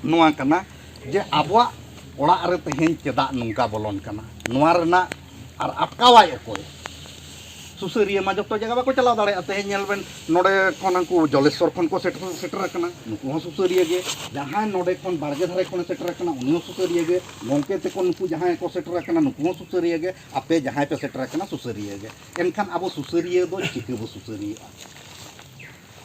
ᱱᱚᱣᱟ ᱠᱟᱱᱟ ᱡᱮ ᱟᱵᱚᱣᱟᱜ ᱚᱲᱟᱜ ᱨᱮ ᱛᱮᱦᱮᱧ ᱪᱮᱫᱟᱜ ᱱᱚᱝᱠᱟ ᱵᱚᱞᱚᱱ ᱠᱟᱱᱟ, ᱱᱚᱣᱟ ᱨᱮᱱᱟᱜ ᱟᱨ ᱟᱴᱠᱟᱣᱟᱭ ᱚᱠᱚᱭ? ᱥᱩᱥᱟᱹᱨᱤᱭᱟᱹ ᱢᱟ ᱡᱚᱛᱚ ᱡᱟᱭᱜᱟ ᱵᱟᱠᱚ ᱪᱟᱞᱟᱣ ᱫᱟᱲᱮᱭᱟᱜᱼᱟ᱾ ᱛᱮᱦᱮᱧ ᱧᱮᱞ ᱵᱮᱱ, ᱱᱚᱰᱮ ᱠᱷᱚᱱ ᱩᱱᱠᱩ ᱡᱚᱞᱮᱥᱥᱚᱨ ᱠᱷᱚᱱ ᱠᱚ ᱥᱮᱴᱮᱨ, ᱥᱮᱴᱮᱨ ᱟᱠᱟᱱᱟ, ᱱᱩᱠᱩ ᱦᱚᱸ ᱥᱩᱥᱟᱹᱨᱤᱭᱟᱹ ᱜᱮ᱾ ᱡᱟᱦᱟᱸᱭ ᱱᱚᱰᱮ ᱠᱷᱚᱱ ᱵᱟᱲᱜᱮ ᱫᱷᱟᱨᱮ ᱠᱷᱚᱱᱮ ᱥᱮᱴᱮᱨ ᱟᱠᱟᱱᱟ, ᱩᱱᱤ ᱦᱚᱸ ᱥᱩᱥᱟᱹᱨᱤᱭᱟᱹ ᱜᱮ᱾ ᱜᱚᱢᱠᱮ ᱛᱮᱠᱚ ᱱᱩᱠᱩ ᱡᱟᱦᱟᱸᱭ ᱠᱚ ᱥᱮᱴᱮᱨ ᱟᱠᱟᱱᱟ, ᱱᱩᱠᱩ ᱦᱚᱸ ᱥᱩᱥᱟᱹᱨᱤᱭᱟᱹ ᱜᱮ᱾ ᱟᱯᱮ ᱡᱟᱦᱟᱸᱭ ᱯᱮ ᱥᱮᱴᱮᱨ ᱟᱠᱟᱱᱟ, ᱥᱩᱥᱟᱹᱨᱤᱭᱟᱹ ᱜᱮ᱾ ᱮᱱᱠᱷᱟᱱ ᱟᱵᱚ ᱥᱩᱥᱟᱹᱨᱤᱭᱟᱹ ᱫᱚ ᱪᱤᱠᱟᱹ ᱵᱚ ᱥᱩᱥᱟᱹᱨᱤᱭᱟᱹᱜᱼᱟ?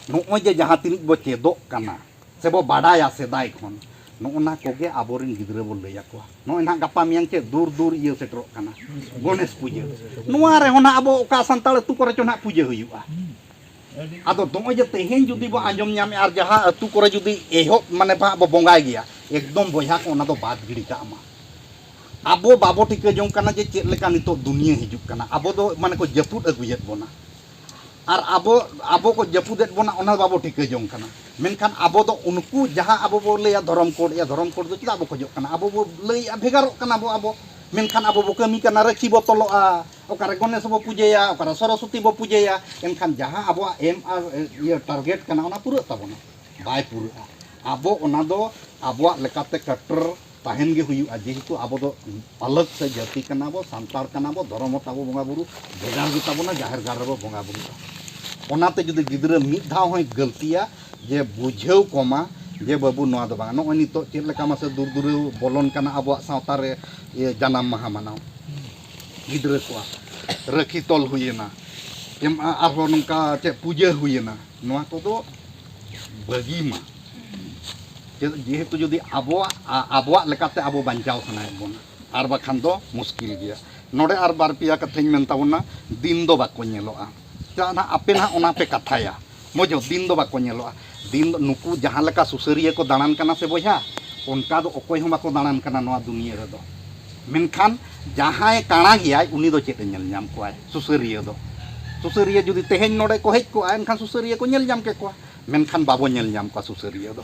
ᱱᱚᱜᱼᱚᱭ ᱡᱮ ᱡᱟᱦᱟᱸ ᱛᱤᱱᱟᱹᱜ ᱵᱚ ᱪᱮᱫᱚᱜ ᱠᱟᱱᱟ, ᱥᱮᱵᱚ ᱵᱟᱰᱟᱭᱟ ᱥᱮᱫᱟᱭ ᱠᱷᱚᱱ, ᱱᱚᱜᱼᱚ ᱱᱟ ᱠᱚᱜᱮ ᱟᱵᱚᱨᱮᱱ ᱜᱤᱫᱽᱨᱟᱹ ᱵᱚᱱ ᱞᱟᱹᱭ ᱟᱠᱚᱣᱟ᱾ ᱱᱚᱜᱼᱚᱭ ᱱᱟᱦᱟᱜ ᱜᱟᱯᱟ ᱢᱮᱭᱟᱝ ᱪᱮᱫ ᱫᱩᱨ ᱫᱩᱨ ᱤᱭᱟᱹ ᱥᱮᱴᱮᱨᱚᱜ ᱠᱟᱱᱟ, ᱜᱚᱱᱮᱥ ᱯᱩᱡᱟᱹ᱾ ᱱᱚᱣᱟ ᱨᱮᱦᱚᱸ ᱱᱟᱦᱟᱜ ᱟᱵᱚ ᱚᱠᱟ ᱥᱟᱱᱛᱟᱲ ᱟᱹᱛᱩ ᱠᱚᱨᱮ ᱪᱚ ᱱᱟᱦᱟᱜ ᱯᱩᱡᱟᱹ ᱦᱩᱭᱩᱜᱼᱟ᱾ ᱟᱫᱚ ᱱᱚᱜᱼᱚᱭ ᱡᱮ ᱛᱮᱦᱮᱧ ᱡᱩᱫᱤ ᱵᱚ ᱟᱸᱡᱚᱢ ᱧᱟᱢᱮᱫᱼᱟ, ᱟᱨ ᱡᱟᱦᱟᱸ ᱟᱹᱛᱩ ᱠᱚᱨᱮ ᱡᱩᱫᱤ ᱮᱦᱚᱵ ᱢᱟᱱᱮ ᱵᱚ ᱵᱚᱸᱜᱟᱭ ᱜᱮᱭᱟ, ᱮᱠᱫᱚᱢ ᱵᱚᱭᱦᱟ ᱠᱚ ᱚᱱᱟ ᱫᱚ ᱵᱟᱫ ᱜᱤᱰᱤ ᱠᱟᱜ ᱢᱟ᱾ ᱟᱵᱚ ᱵᱟᱵᱚ ᱴᱷᱤᱠᱟᱹ ᱡᱚᱝ ᱠᱟᱱᱟ ᱡᱮ ᱪᱮᱫ ᱞᱮᱠᱟ ᱱᱤᱛᱚᱜ ᱫᱩᱱᱤᱭᱟᱹ ᱦᱤᱡᱩᱜ ᱠᱟᱱᱟ᱾ ᱟᱵᱚ ᱫᱚ ᱢᱟᱱᱮ ᱠᱚ ᱡᱟᱹᱯᱩᱫ ᱟᱹᱜᱩᱭᱮᱫ ᱵᱚᱱᱟ, ᱟᱨ ᱟᱵᱚ, ᱟᱵᱚ ᱠᱚ ᱡᱟᱹᱯᱩᱫᱮᱫ ᱵᱚᱱᱟ, ᱚᱱᱟ ᱵᱟᱵᱚ ᱴᱷᱤᱠᱟᱹ ᱡᱚᱝ ᱠᱟᱱᱟ᱾ ᱢᱮᱱᱠᱷᱟᱱ ᱟᱵᱚ ᱫᱚ ᱩᱱᱠᱩ ᱡᱟᱦᱟᱸ ᱟᱵᱚ ᱵᱚ ᱞᱟᱹᱭᱟ ᱫᱷᱚᱨᱚᱢ ᱠᱳᱰ, ᱭᱟ ᱫᱷᱚᱨᱚᱢ ᱠᱳᱰ ᱫᱚ ᱪᱮᱫᱟᱜ ᱵᱚ ᱠᱷᱚᱡᱚᱜ ᱠᱟᱱᱟ? ᱟᱵᱚ ᱵᱚ ᱞᱟᱹᱭᱮᱫᱼᱟ ᱵᱷᱮᱜᱟᱨᱚᱜ ᱠᱟᱱᱟ ᱵᱚ ᱟᱵᱚ, ᱢᱮᱱᱠᱷᱟᱱ ᱟᱵᱚ ᱵᱚ ᱠᱟᱹᱢᱤ ᱠᱟᱱᱟ, ᱨᱟᱹᱠᱷᱤ ᱵᱚ ᱛᱚᱞᱚᱜᱼᱟ, ᱚᱠᱟᱨᱮ ᱜᱚᱱᱮᱥ ᱵᱚ ᱯᱩᱡᱟᱹᱭᱟ, ᱚᱠᱟᱨᱮ ᱥᱚᱨᱚᱥᱚᱛᱤ ᱵᱚ ᱯᱩᱡᱟᱹᱭᱟ, ᱮᱱᱠᱷᱟᱱ ᱡᱟᱦᱟᱸ ᱟᱵᱚᱣᱟᱜ ᱮᱢ ᱟᱨ ᱤᱭᱟᱹ ᱴᱟᱨᱜᱮᱴ ᱠᱟᱱᱟ, ᱚᱱᱟ ᱯᱩᱨᱟᱹᱜ ᱛᱟᱵᱚᱱᱟ? ᱵᱟᱭ ᱯᱩᱨᱟᱹᱜᱼᱟ᱾ ᱟᱵᱚ ᱚᱱᱟ ᱫᱚ ᱟᱵᱚᱣᱟᱜ ᱞᱮᱠᱟᱛᱮ ᱠᱟᱴᱚᱨ ᱛᱟᱦᱮᱱ ᱜᱮ ᱦᱩᱭᱩᱜᱼᱟ, ᱡᱮᱦᱮᱛᱩ ᱟᱵᱚ ᱫᱚ ᱟᱞᱟᱜᱽ ᱥᱮ ᱡᱟᱹᱛᱤ ᱠᱟᱱᱟ ᱵᱚ, ᱥᱟᱱᱛᱟᱲ ᱠᱟᱱᱟ ᱵᱚ, ᱫᱷᱚᱨᱚᱢ ᱦᱚᱸ ᱛᱟᱵᱚ ᱵᱚᱸᱜᱟ ᱵᱩᱨᱩ ᱵᱷᱮᱜᱟᱨ ᱜᱮ ᱛᱟᱵᱚᱱᱟ, ᱡᱟᱦᱮᱨ ᱜᱟᱲ ᱨᱮᱵᱚ ᱵᱚᱸᱜᱟ ᱵᱩᱨᱩᱜᱼᱟ᱾ ᱚᱱᱟᱛᱮ ᱡᱩᱫᱤ ᱜᱤᱫᱽᱨᱟᱹ ᱢᱤᱫ ᱫᱷᱟᱣ ᱦᱚᱸᱭ ᱜᱟᱹᱞᱛᱤᱭᱟ, ᱡᱮ ᱵᱩᱡᱷᱟᱹᱣ ᱠᱚᱢᱟ ᱡᱮ ᱵᱟᱹᱵᱩ ᱱᱚᱣᱟ ᱫᱚ ᱵᱟᱝ, ᱱᱚᱜᱼᱚᱭ ᱱᱤᱛᱚᱜ ᱪᱮᱫ ᱞᱮᱠᱟ ᱢᱟᱥᱮ ᱫᱩᱨᱫᱩᱨᱟᱹᱣ ᱵᱚᱞᱚᱱ ᱠᱟᱱᱟ ᱟᱵᱚᱣᱟᱜ ᱥᱟᱶᱛᱟ ᱨᱮ, ᱤᱭᱟᱹ ᱡᱟᱱᱟᱢ ᱢᱟᱦᱟ ᱢᱟᱱᱟᱣ ᱜᱤᱫᱽᱨᱟᱹ ᱠᱚᱣᱟᱜ, ᱨᱟᱹᱠᱷᱤ ᱛᱚᱞ ᱦᱩᱭᱮᱱᱟ, ᱮᱢ ᱟᱨᱦᱚᱸ ᱱᱚᱝᱠᱟ ᱪᱮᱫ ᱯᱩᱡᱟᱹ ᱦᱩᱭᱮᱱᱟ, ᱱᱚᱣᱟ ᱠᱚᱫᱚ ᱵᱟᱹᱜᱤ ᱢᱟ᱾ ᱪᱮᱫ, ᱡᱮᱦᱮᱛᱩ ᱡᱩᱫᱤ ᱟᱵᱚᱣᱟᱜ, ᱟ-, ᱟᱵᱚᱣᱟᱜ ᱞᱮᱠᱟᱛᱮ ᱟᱵᱚ ᱵᱟᱧᱪᱟᱣ ᱥᱟᱱᱟᱭᱮᱫ ᱵᱚᱱᱟ, ᱟᱨ ᱵᱟᱠᱷᱟᱱ ᱫᱚ ᱢᱩᱥᱠᱤᱞ ᱜᱮᱭᱟ᱾ ᱱᱚᱰᱮ ᱟᱨ ᱵᱟᱨ ᱯᱮᱭᱟ ᱠᱟᱛᱷᱟᱧ ᱢᱮᱱ ᱛᱟᱵᱚᱱᱟ, ᱫᱤᱱ ᱫᱚ ᱵᱟᱠᱚ ᱧᱮᱞᱚᱜᱼᱟ᱾ ᱪᱮᱫᱟᱜ ᱱᱟᱦᱟᱜ ᱟᱯᱮ ᱱᱟᱦᱟᱜ ᱚᱱᱟ ᱯᱮ ᱠᱟᱛᱷᱟᱭᱟ, ᱢᱚᱡᱽ ᱫᱤᱱ ᱫᱚ ᱵᱟᱠᱚ ᱧᱮᱞᱚᱜᱼᱟ᱾ ᱫᱤᱱ ᱫᱚ ᱱᱩᱠᱩ ᱡᱟᱦᱟᱸ ᱞᱮᱠᱟ ᱥᱩᱥᱟᱹᱨᱤᱭᱟᱹ ᱠᱚ ᱫᱟᱬᱟᱱ ᱠᱟᱱᱟ ᱥᱮ ᱵᱚᱭᱦᱟ, ᱚᱱᱠᱟ ᱫᱚ ᱚᱠᱚᱭ ᱦᱚᱸ ᱵᱟᱠᱚ ᱫᱟᱬᱟᱱ ᱠᱟᱱᱟ ᱱᱚᱣᱟ ᱫᱩᱱᱤᱭᱟᱹ ᱨᱮᱫᱚ᱾ ᱢᱮᱱᱠᱷᱟᱱ ᱡᱟᱦᱟᱸᱭ ᱠᱟᱬᱟ ᱜᱮᱭᱟᱭ, ᱩᱱᱤ ᱫᱚ ᱪᱮᱫ ᱮ ᱧᱮᱞ ᱧᱟᱢ ᱠᱚᱣᱟᱭ? ᱥᱩᱥᱟᱹᱨᱤᱭᱟᱹ ᱫᱚ᱾ ᱥᱩᱥᱟᱹᱨᱤᱭᱟᱹ ᱡᱩᱫᱤ ᱛᱮᱦᱮᱧ ᱱᱚᱰᱮ ᱠᱚ ᱦᱮᱡ ᱠᱚᱜᱼᱟ, ᱮᱱᱠᱷᱟᱱ ᱥᱩᱥᱟᱹᱨᱤᱭᱟᱹ ᱠᱚ ᱧᱮᱞ ᱧᱟᱢ ᱠᱮᱠᱚᱣᱟ᱾ ᱢᱮᱱᱠᱷᱟᱱ ᱵᱟᱵᱚ ᱧᱮᱞ ᱧᱟᱢ ᱠᱚᱣᱟ ᱥᱩᱥᱟᱹᱨᱤᱭᱟᱹ ᱫᱚ᱾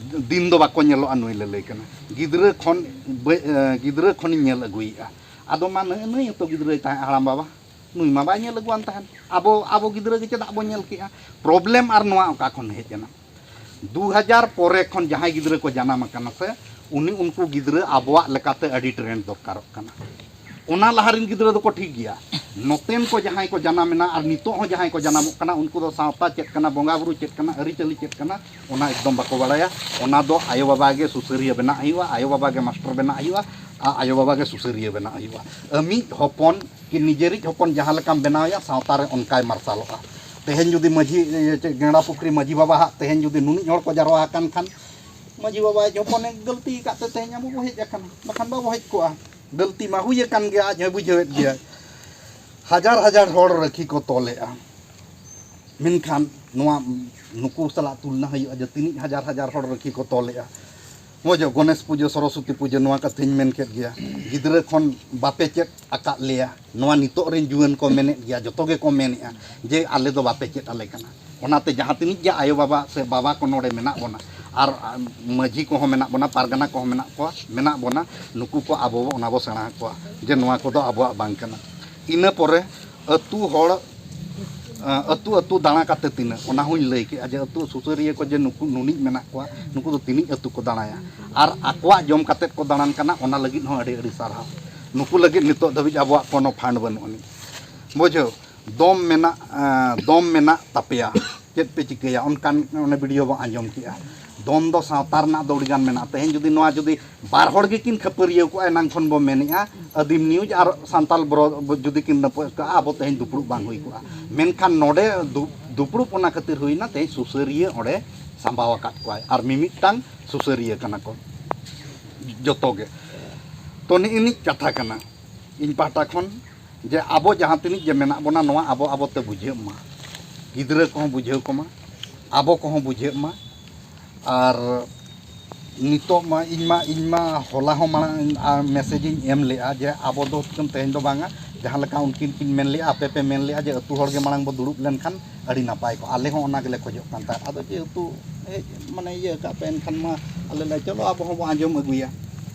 ᱫᱤᱱ ᱫᱚ ᱵᱟᱠᱚ ᱧᱮᱞᱚᱜᱼᱟ, ᱱᱩᱭ ᱞᱟᱹᱞᱟᱹᱭ ᱠᱟᱱᱟ᱾ ᱜᱤᱫᱽᱨᱟᱹ ᱠᱷᱚᱱ ᱵᱟᱹ-, ᱮ, ᱜᱤᱫᱽᱨᱟᱹ ᱠᱷᱚᱱᱤᱧ ᱧᱮᱞ ᱟᱹᱜᱩᱭᱮᱫᱼᱟ᱾ ᱟᱫᱚ ᱢᱟ ᱱᱩᱭ, ᱱᱩᱭ ᱦᱚᱸᱛᱚ ᱜᱤᱫᱽᱨᱟᱹᱭ ᱛᱟᱦᱮᱸᱫ, ᱦᱟᱲᱟᱢ ᱵᱟᱵᱟ᱾ ᱱᱩᱭ ᱢᱟ ᱵᱟᱭ ᱧᱮᱞ ᱟᱹᱜᱩᱣᱟᱱ ᱛᱟᱦᱮᱸᱫ᱾ ᱟᱵᱚ, ᱟᱵᱚ ᱜᱤᱫᱽᱨᱟᱹ ᱜᱮ ᱪᱮᱫᱟᱜ ᱵᱚ ᱧᱮᱞ ᱠᱮᱜᱼᱟ? ᱯᱨᱚᱵᱞᱮᱢ ᱟᱨ ᱱᱚᱣᱟ ᱚᱠᱟ ᱠᱷᱚᱱ ᱦᱮᱡ ᱮᱱᱟ? ᱫᱩ ᱦᱟᱡᱟᱨ ᱯᱚᱨᱮ ᱠᱷᱚᱱ ᱡᱟᱦᱟᱸᱭ ᱜᱤᱫᱽᱨᱟᱹ ᱠᱚ ᱡᱟᱱᱟᱢ ᱟᱠᱟᱱᱟ ᱥᱮ, ᱩᱱᱤ, ᱩᱱᱠᱩ ᱜᱤᱫᱽᱨᱟᱹ ᱟᱵᱚᱣᱟᱜ ᱞᱮᱠᱟᱛᱮ ᱟᱹᱰᱤ ᱴᱨᱮᱱᱰ ᱫᱚᱨᱠᱟᱨᱚᱜ ᱠᱟᱱᱟ᱾ ᱚᱱᱟ ᱞᱟᱦᱟ ᱨᱮᱱ ᱜᱤᱫᱽᱨᱟᱹ ᱫᱚᱠᱚ ᱴᱷᱤᱠ ᱜᱮᱭᱟ᱾ ᱱᱚᱛᱮᱱ ᱠᱚ ᱡᱟᱦᱟᱸᱭ ᱠᱚ ᱡᱟᱱᱟᱢ ᱮᱱᱟ ᱟᱨ ᱱᱤᱛᱚᱜ ᱦᱚᱸ ᱡᱟᱦᱟᱸᱭ ᱠᱚ ᱡᱟᱱᱟᱢᱚᱜ ᱠᱟᱱᱟ, ᱩᱱᱠᱩ ᱫᱚ ᱥᱟᱶᱛᱟ ᱪᱮᱫ ᱠᱟᱱᱟ, ᱵᱚᱸᱜᱟ ᱵᱩᱨᱩ ᱪᱮᱫ ᱠᱟᱱᱟ, ᱟᱹᱨᱤᱪᱟᱹᱞᱤ ᱪᱮᱫ ᱠᱟᱱᱟ, ᱚᱱᱟ ᱮᱠᱫᱚᱢ ᱵᱟᱠᱚ ᱵᱟᱲᱟᱭᱟ᱾ ᱚᱱᱟ ᱫᱚ ᱟᱭᱳ ᱵᱟᱵᱟ ᱜᱮ ᱥᱩᱥᱟᱹᱨᱤᱭᱟᱹ ᱵᱮᱱᱟᱜ ᱦᱩᱭᱩᱜᱼᱟ, ᱟᱭᱳ ᱵᱟᱵᱟ ᱜᱮ ᱢᱟᱥᱴᱟᱨ ᱵᱮᱱᱟᱜ ᱦᱩᱭᱩᱜᱼᱟ, ᱟᱨ ᱟᱭᱳ ᱵᱟᱵᱟ ᱜᱮ ᱥᱩᱥᱟᱹᱨᱤᱭᱟᱹ ᱵᱮᱱᱟᱜ ᱦᱩᱭᱩᱜᱼᱟ᱾ ᱟᱢᱤᱡ ᱦᱚᱯᱚᱱ ᱠᱤ ᱱᱤᱡᱮᱨᱤᱡ ᱦᱚᱯᱚᱱ ᱡᱟᱦᱟᱸ ᱞᱮᱠᱟᱢ ᱵᱮᱱᱟᱣᱮᱭᱟ, ᱥᱟᱶᱛᱟ ᱨᱮ ᱚᱱᱠᱟᱭ ᱢᱟᱨᱥᱟᱞᱚᱜᱼᱟ᱾ ᱛᱮᱦᱮᱧ ᱡᱩᱫᱤ ᱢᱟᱹᱡᱷᱤ, ᱤᱭᱟᱹ, ᱪᱮᱫ, ᱜᱮᱸᱲᱟ ᱯᱩᱠᱷᱨᱤ ᱢᱟᱹᱡᱷᱤ ᱵᱟᱵᱟ ᱦᱟᱸᱜ ᱛᱮᱦᱮᱧ ᱡᱩᱫᱤ ᱱᱩᱱᱤᱡ ᱦᱚᱲ ᱠᱚ ᱡᱟᱨᱣᱟ ᱟᱠᱟᱱ ᱠᱷᱟᱱ, ᱢᱟᱹᱡᱷᱤ ᱵᱟᱵᱟ ᱟᱡ ᱦᱚᱯᱚᱱᱮ ᱜᱟᱹᱞᱛᱤ ᱟᱠᱟᱫ ᱛᱮ ᱛᱮᱦᱮᱧ ᱟᱵᱚ ᱵᱚ ᱦᱮᱡ ᱟᱠᱟᱱᱟ, ᱵᱟᱠᱷᱟᱱ ᱵᱟᱵᱚ ᱦᱮᱡ ᱠᱚᱜᱼᱟ᱾ ᱜᱟᱹᱞᱛᱤ ᱢᱟ ᱦᱩᱭ ᱟᱠᱟᱱ ᱜᱮᱭᱟ, ᱟᱡ ᱦᱚᱸᱭ ᱵᱩᱡᱷᱟᱹᱣᱮᱫ ᱜᱮᱭᱟ᱾ ᱦᱟᱡᱟᱨ ᱦᱟᱡᱟᱨ ᱦᱚᱲ ᱨᱟᱹᱠᱷᱤ ᱠᱚ ᱛᱚᱞᱮᱜᱼᱟ, ᱢᱮᱱᱠᱷᱟᱱ ᱱᱚᱣᱟ ᱱᱩᱠᱩ ᱥᱟᱞᱟᱜ ᱛᱩᱞᱱᱟ ᱦᱩᱭᱩᱜᱼᱟ ᱡᱮ ᱛᱤᱱᱟᱹᱜ ᱦᱟᱡᱟᱨ ᱦᱟᱡᱟᱨ ᱦᱚᱲ ᱨᱟᱹᱠᱷᱤ ᱠᱚ ᱛᱚᱞᱮᱜᱼᱟ᱾ ᱢᱚᱡᱽ, ᱜᱚᱱᱮᱥ ᱯᱩᱡᱟᱹ, ᱥᱚᱨᱚᱥᱚᱛᱤ ᱯᱩᱡᱟᱹ, ᱱᱚᱣᱟ ᱠᱟᱛᱷᱟᱧ ᱢᱮᱱ ᱠᱮᱫ ᱜᱮᱭᱟ᱾ ᱜᱤᱫᱽᱨᱟᱹ ᱠᱷᱚᱱ ᱵᱟᱯᱮ ᱪᱮᱫ ᱟᱠᱟᱫ ᱞᱮᱭᱟ, ᱱᱚᱣᱟ ᱱᱤᱛᱚᱜ ᱨᱮᱱ ᱡᱩᱣᱟᱹᱱ ᱠᱚ ᱢᱮᱱᱮᱫ ᱜᱮᱭᱟ, ᱡᱚᱛᱚ ᱜᱮᱠᱚ ᱢᱮᱱᱮᱫᱼᱟ ᱡᱮ ᱟᱞᱮ ᱫᱚ ᱵᱟᱯᱮ ᱪᱮᱫ ᱟᱞᱮ ᱠᱟᱱᱟ᱾ ᱚᱱᱟᱛᱮ ᱡᱟᱦᱟᱸ ᱛᱤᱱᱟᱹᱜ ᱜᱮ ᱟᱭᱳᱼᱵᱟᱵᱟ ᱥᱮ ᱵᱟᱵᱟ ᱠᱚ ᱱᱚᱰᱮ ᱢᱮᱱᱟᱜ ᱵᱚᱱᱟ, ᱟᱨ ᱢᱟᱹᱡᱷᱤ ᱠᱚᱦᱚᱸ ᱢᱮᱱᱟᱜ ᱵᱚᱱᱟ, ᱯᱟᱨᱜᱟᱱᱟ ᱠᱚᱦᱚᱸ ᱢᱮᱱᱟᱜ ᱠᱚᱣᱟ, ᱢᱮᱱᱟᱜ ᱵᱚᱱᱟ, ᱱᱩᱠᱩ ᱠᱚ ᱟᱵᱚ ᱚᱱᱟ ᱵᱚ ᱥᱮᱬᱟ ᱟᱠᱚᱣᱟ ᱡᱮ ᱱᱚᱣᱟ ᱠᱚᱫᱚ ᱟᱵᱚᱣᱟᱜ ᱵᱟᱝ ᱠᱟᱱᱟ᱾ ᱤᱱᱟᱹ ᱯᱚᱨᱮ ᱟᱹᱛᱩ ᱦᱚᱲ, ᱟᱹᱛᱩ ᱟᱹᱛᱩ ᱫᱟᱬᱟ ᱠᱟᱛᱮ ᱛᱤᱱᱟᱹᱜ, ᱚᱱᱟ ᱦᱚᱸᱧ ᱞᱟᱹᱭ ᱠᱮᱜᱼᱟ ᱡᱮ ᱟᱹᱛᱩ ᱥᱩᱥᱟᱹᱨᱤᱭᱟᱹ ᱠᱚ ᱡᱮ ᱱᱩᱠᱩ ᱱᱩᱱᱤᱡ ᱢᱮᱱᱟᱜ ᱠᱚᱣᱟ, ᱱᱩᱠᱩ ᱫᱚ ᱛᱤᱱᱟᱹᱜ ᱟᱹᱛᱩ ᱠᱚ ᱫᱟᱬᱟᱭᱟ, ᱟᱨ ᱟᱠᱚᱣᱟᱜ ᱡᱚᱢ ᱠᱟᱛᱮ ᱠᱚ ᱫᱟᱬᱟᱱ ᱠᱟᱱᱟ, ᱚᱱᱟ ᱞᱟᱹᱜᱤᱫ ᱦᱚᱸ ᱟᱹᱰᱤ ᱟᱹᱰᱤ ᱥᱟᱨᱦᱟᱣ᱾ ᱱᱩᱠᱩ ᱞᱟᱹᱜᱤᱫ ᱱᱤᱛᱚᱜ ᱫᱷᱟᱹᱵᱤᱡ ᱟᱵᱚᱣᱟᱜ ᱠᱳᱱᱳ ᱯᱷᱟᱱᱰ ᱵᱟᱹᱱᱩᱜ ᱟᱹᱱᱤᱡ, ᱵᱩᱡᱷᱟᱹᱣ᱾ ᱫᱚᱢ ᱢᱮᱱᱟᱜ, ᱮᱸ, ᱫᱚᱢ ᱢᱮᱱᱟᱜ ᱛᱟᱯᱮᱭᱟ, ᱪᱮᱫ ᱯᱮ ᱪᱤᱠᱟᱹᱭᱟ? ᱚᱱᱠᱟᱱ ᱚᱱᱮ ᱵᱷᱤᱰᱤᱭᱳ ᱵᱚ ᱟᱸᱡᱚᱢ ᱠᱮᱜᱼᱟ᱾ ᱫᱚᱢ ᱫᱚ ᱥᱟᱶᱛᱟ ᱨᱮᱱᱟᱜ ᱫᱚ ᱟᱹᱰᱤᱜᱟᱱ ᱢᱮᱱᱟᱜᱼᱟ᱾ ᱛᱮᱦᱮᱧ ᱡᱩᱫᱤ ᱱᱚᱣᱟ ᱡᱩᱫᱤ ᱵᱟᱨ ᱦᱚᱲ ᱜᱮᱠᱤᱱ ᱠᱷᱟᱹᱯᱟᱹᱨᱤᱭᱟᱹᱣ ᱠᱚᱜᱼᱟ, ᱮᱱᱟᱝ ᱠᱷᱚᱱ ᱵᱚ ᱢᱮᱱᱮᱜᱼᱟ, ᱟᱹᱫᱤᱢ ᱱᱤᱭᱩᱡᱽ ᱟᱨ ᱥᱟᱱᱛᱟᱞ ᱵᱨᱚ ᱡᱩᱫᱤ ᱠᱤᱱ ᱱᱟᱹᱯᱟᱹᱜ ᱠᱟᱜᱼᱟ, ᱟᱵᱚ ᱛᱮᱦᱮᱧ ᱫᱩᱯᱲᱩᱵ ᱵᱟᱝ ᱦᱩᱭ ᱠᱚᱜᱼᱟ᱾ ᱢᱮᱱᱠᱷᱟᱱ ᱱᱚᱰᱮ ᱫᱩ-, ᱫᱩᱯᱲᱩᱵ ᱚᱱᱟ ᱠᱷᱟᱹᱛᱤᱨ ᱦᱩᱭᱱᱟ, ᱛᱮᱦᱮᱧ ᱥᱩᱥᱟᱹᱨᱤᱭᱟᱹ ᱚᱸᱰᱮ ᱥᱟᱢᱵᱟᱣ ᱟᱠᱟᱫ ᱠᱚᱣᱟᱭ, ᱟᱨ ᱢᱤᱢᱤᱫᱴᱟᱝ ᱥᱩᱥᱟᱹᱨᱤᱭᱟᱹ ᱠᱟᱱᱟ ᱠᱚ ᱡᱚᱛᱚ ᱜᱮ᱾ ᱛᱚ, ᱱᱤᱜᱼᱤ ᱱᱤᱡ ᱠᱟᱛᱷᱟ ᱠᱟᱱᱟ ᱤᱧ ᱯᱟᱦᱴᱟ ᱠᱷᱚᱱ, ᱡᱮ ᱟᱵᱚ ᱡᱟᱦᱟᱸ ᱛᱤᱱᱟᱹᱜ ᱡᱮ ᱢᱮᱱᱟᱜ ᱵᱚᱱᱟ, ᱱᱚᱣᱟ ᱟᱵᱚ ᱟᱵᱚ ᱛᱮ ᱵᱩᱡᱷᱟᱹᱜ ᱢᱟ, ᱜᱤᱫᱽᱨᱟᱹ ᱠᱚᱦᱚᱸ ᱵᱩᱡᱷᱟᱹᱣ ᱠᱚᱢᱟ, ᱟᱵᱚ ᱠᱚᱦᱚᱸ ᱵᱩᱡᱷᱟᱹᱜ ᱢᱟ᱾ ᱟᱨ ᱱᱤᱛᱚᱜ ᱢᱟ ᱤᱧ ᱢᱟ, ᱤᱧ ᱢᱟ ᱦᱚᱞᱟ ᱦᱚᱸ ᱢᱟᱲᱟᱝ, ᱟᱨ ᱢᱮᱥᱮᱡᱽ ᱤᱧ ᱮᱢ ᱞᱮᱜᱼᱟ ᱡᱮ ᱟᱵᱚ ᱫᱚ ᱛᱮᱦᱮᱧ ᱫᱚ ᱵᱟᱝᱟ, ᱡᱟᱦᱟᱸ ᱞᱮᱠᱟ ᱩᱱᱠᱤᱱ ᱠᱤᱱ ᱢᱮᱱ ᱞᱮᱜᱼᱟ, ᱟᱯᱮ ᱯᱮ ᱢᱮᱱ ᱞᱮᱜᱼᱟ ᱡᱮ ᱟᱹᱛᱩ ᱦᱚᱲ ᱜᱮ ᱢᱟᱲᱟᱝ ᱵᱚ ᱫᱩᱲᱩᱵ ᱞᱮᱱᱠᱷᱟᱱ ᱟᱹᱰᱤ ᱱᱟᱯᱟᱭ ᱠᱚᱜᱼᱟ, ᱟᱞᱮ ᱦᱚᱸ ᱚᱱᱟ ᱜᱮᱞᱮ ᱠᱷᱚᱡᱚᱜ ᱠᱟᱱ ᱛᱟᱦᱮᱸᱫ᱾ ᱟᱫᱚ ᱡᱮᱦᱮᱛᱩ ᱦᱮᱡ, ᱢᱟᱱᱮ, ᱤᱭᱟᱹ ᱟᱠᱟᱫ ᱯᱮ, ᱮᱱᱠᱷᱟᱱ ᱢᱟ ᱟᱞᱮ ᱞᱮ, ᱪᱚᱞᱚ, ᱟᱵᱚ ᱦᱚᱸᱵᱚ ᱟᱸᱡᱚᱢ ᱟᱹᱜᱩᱭᱟ᱾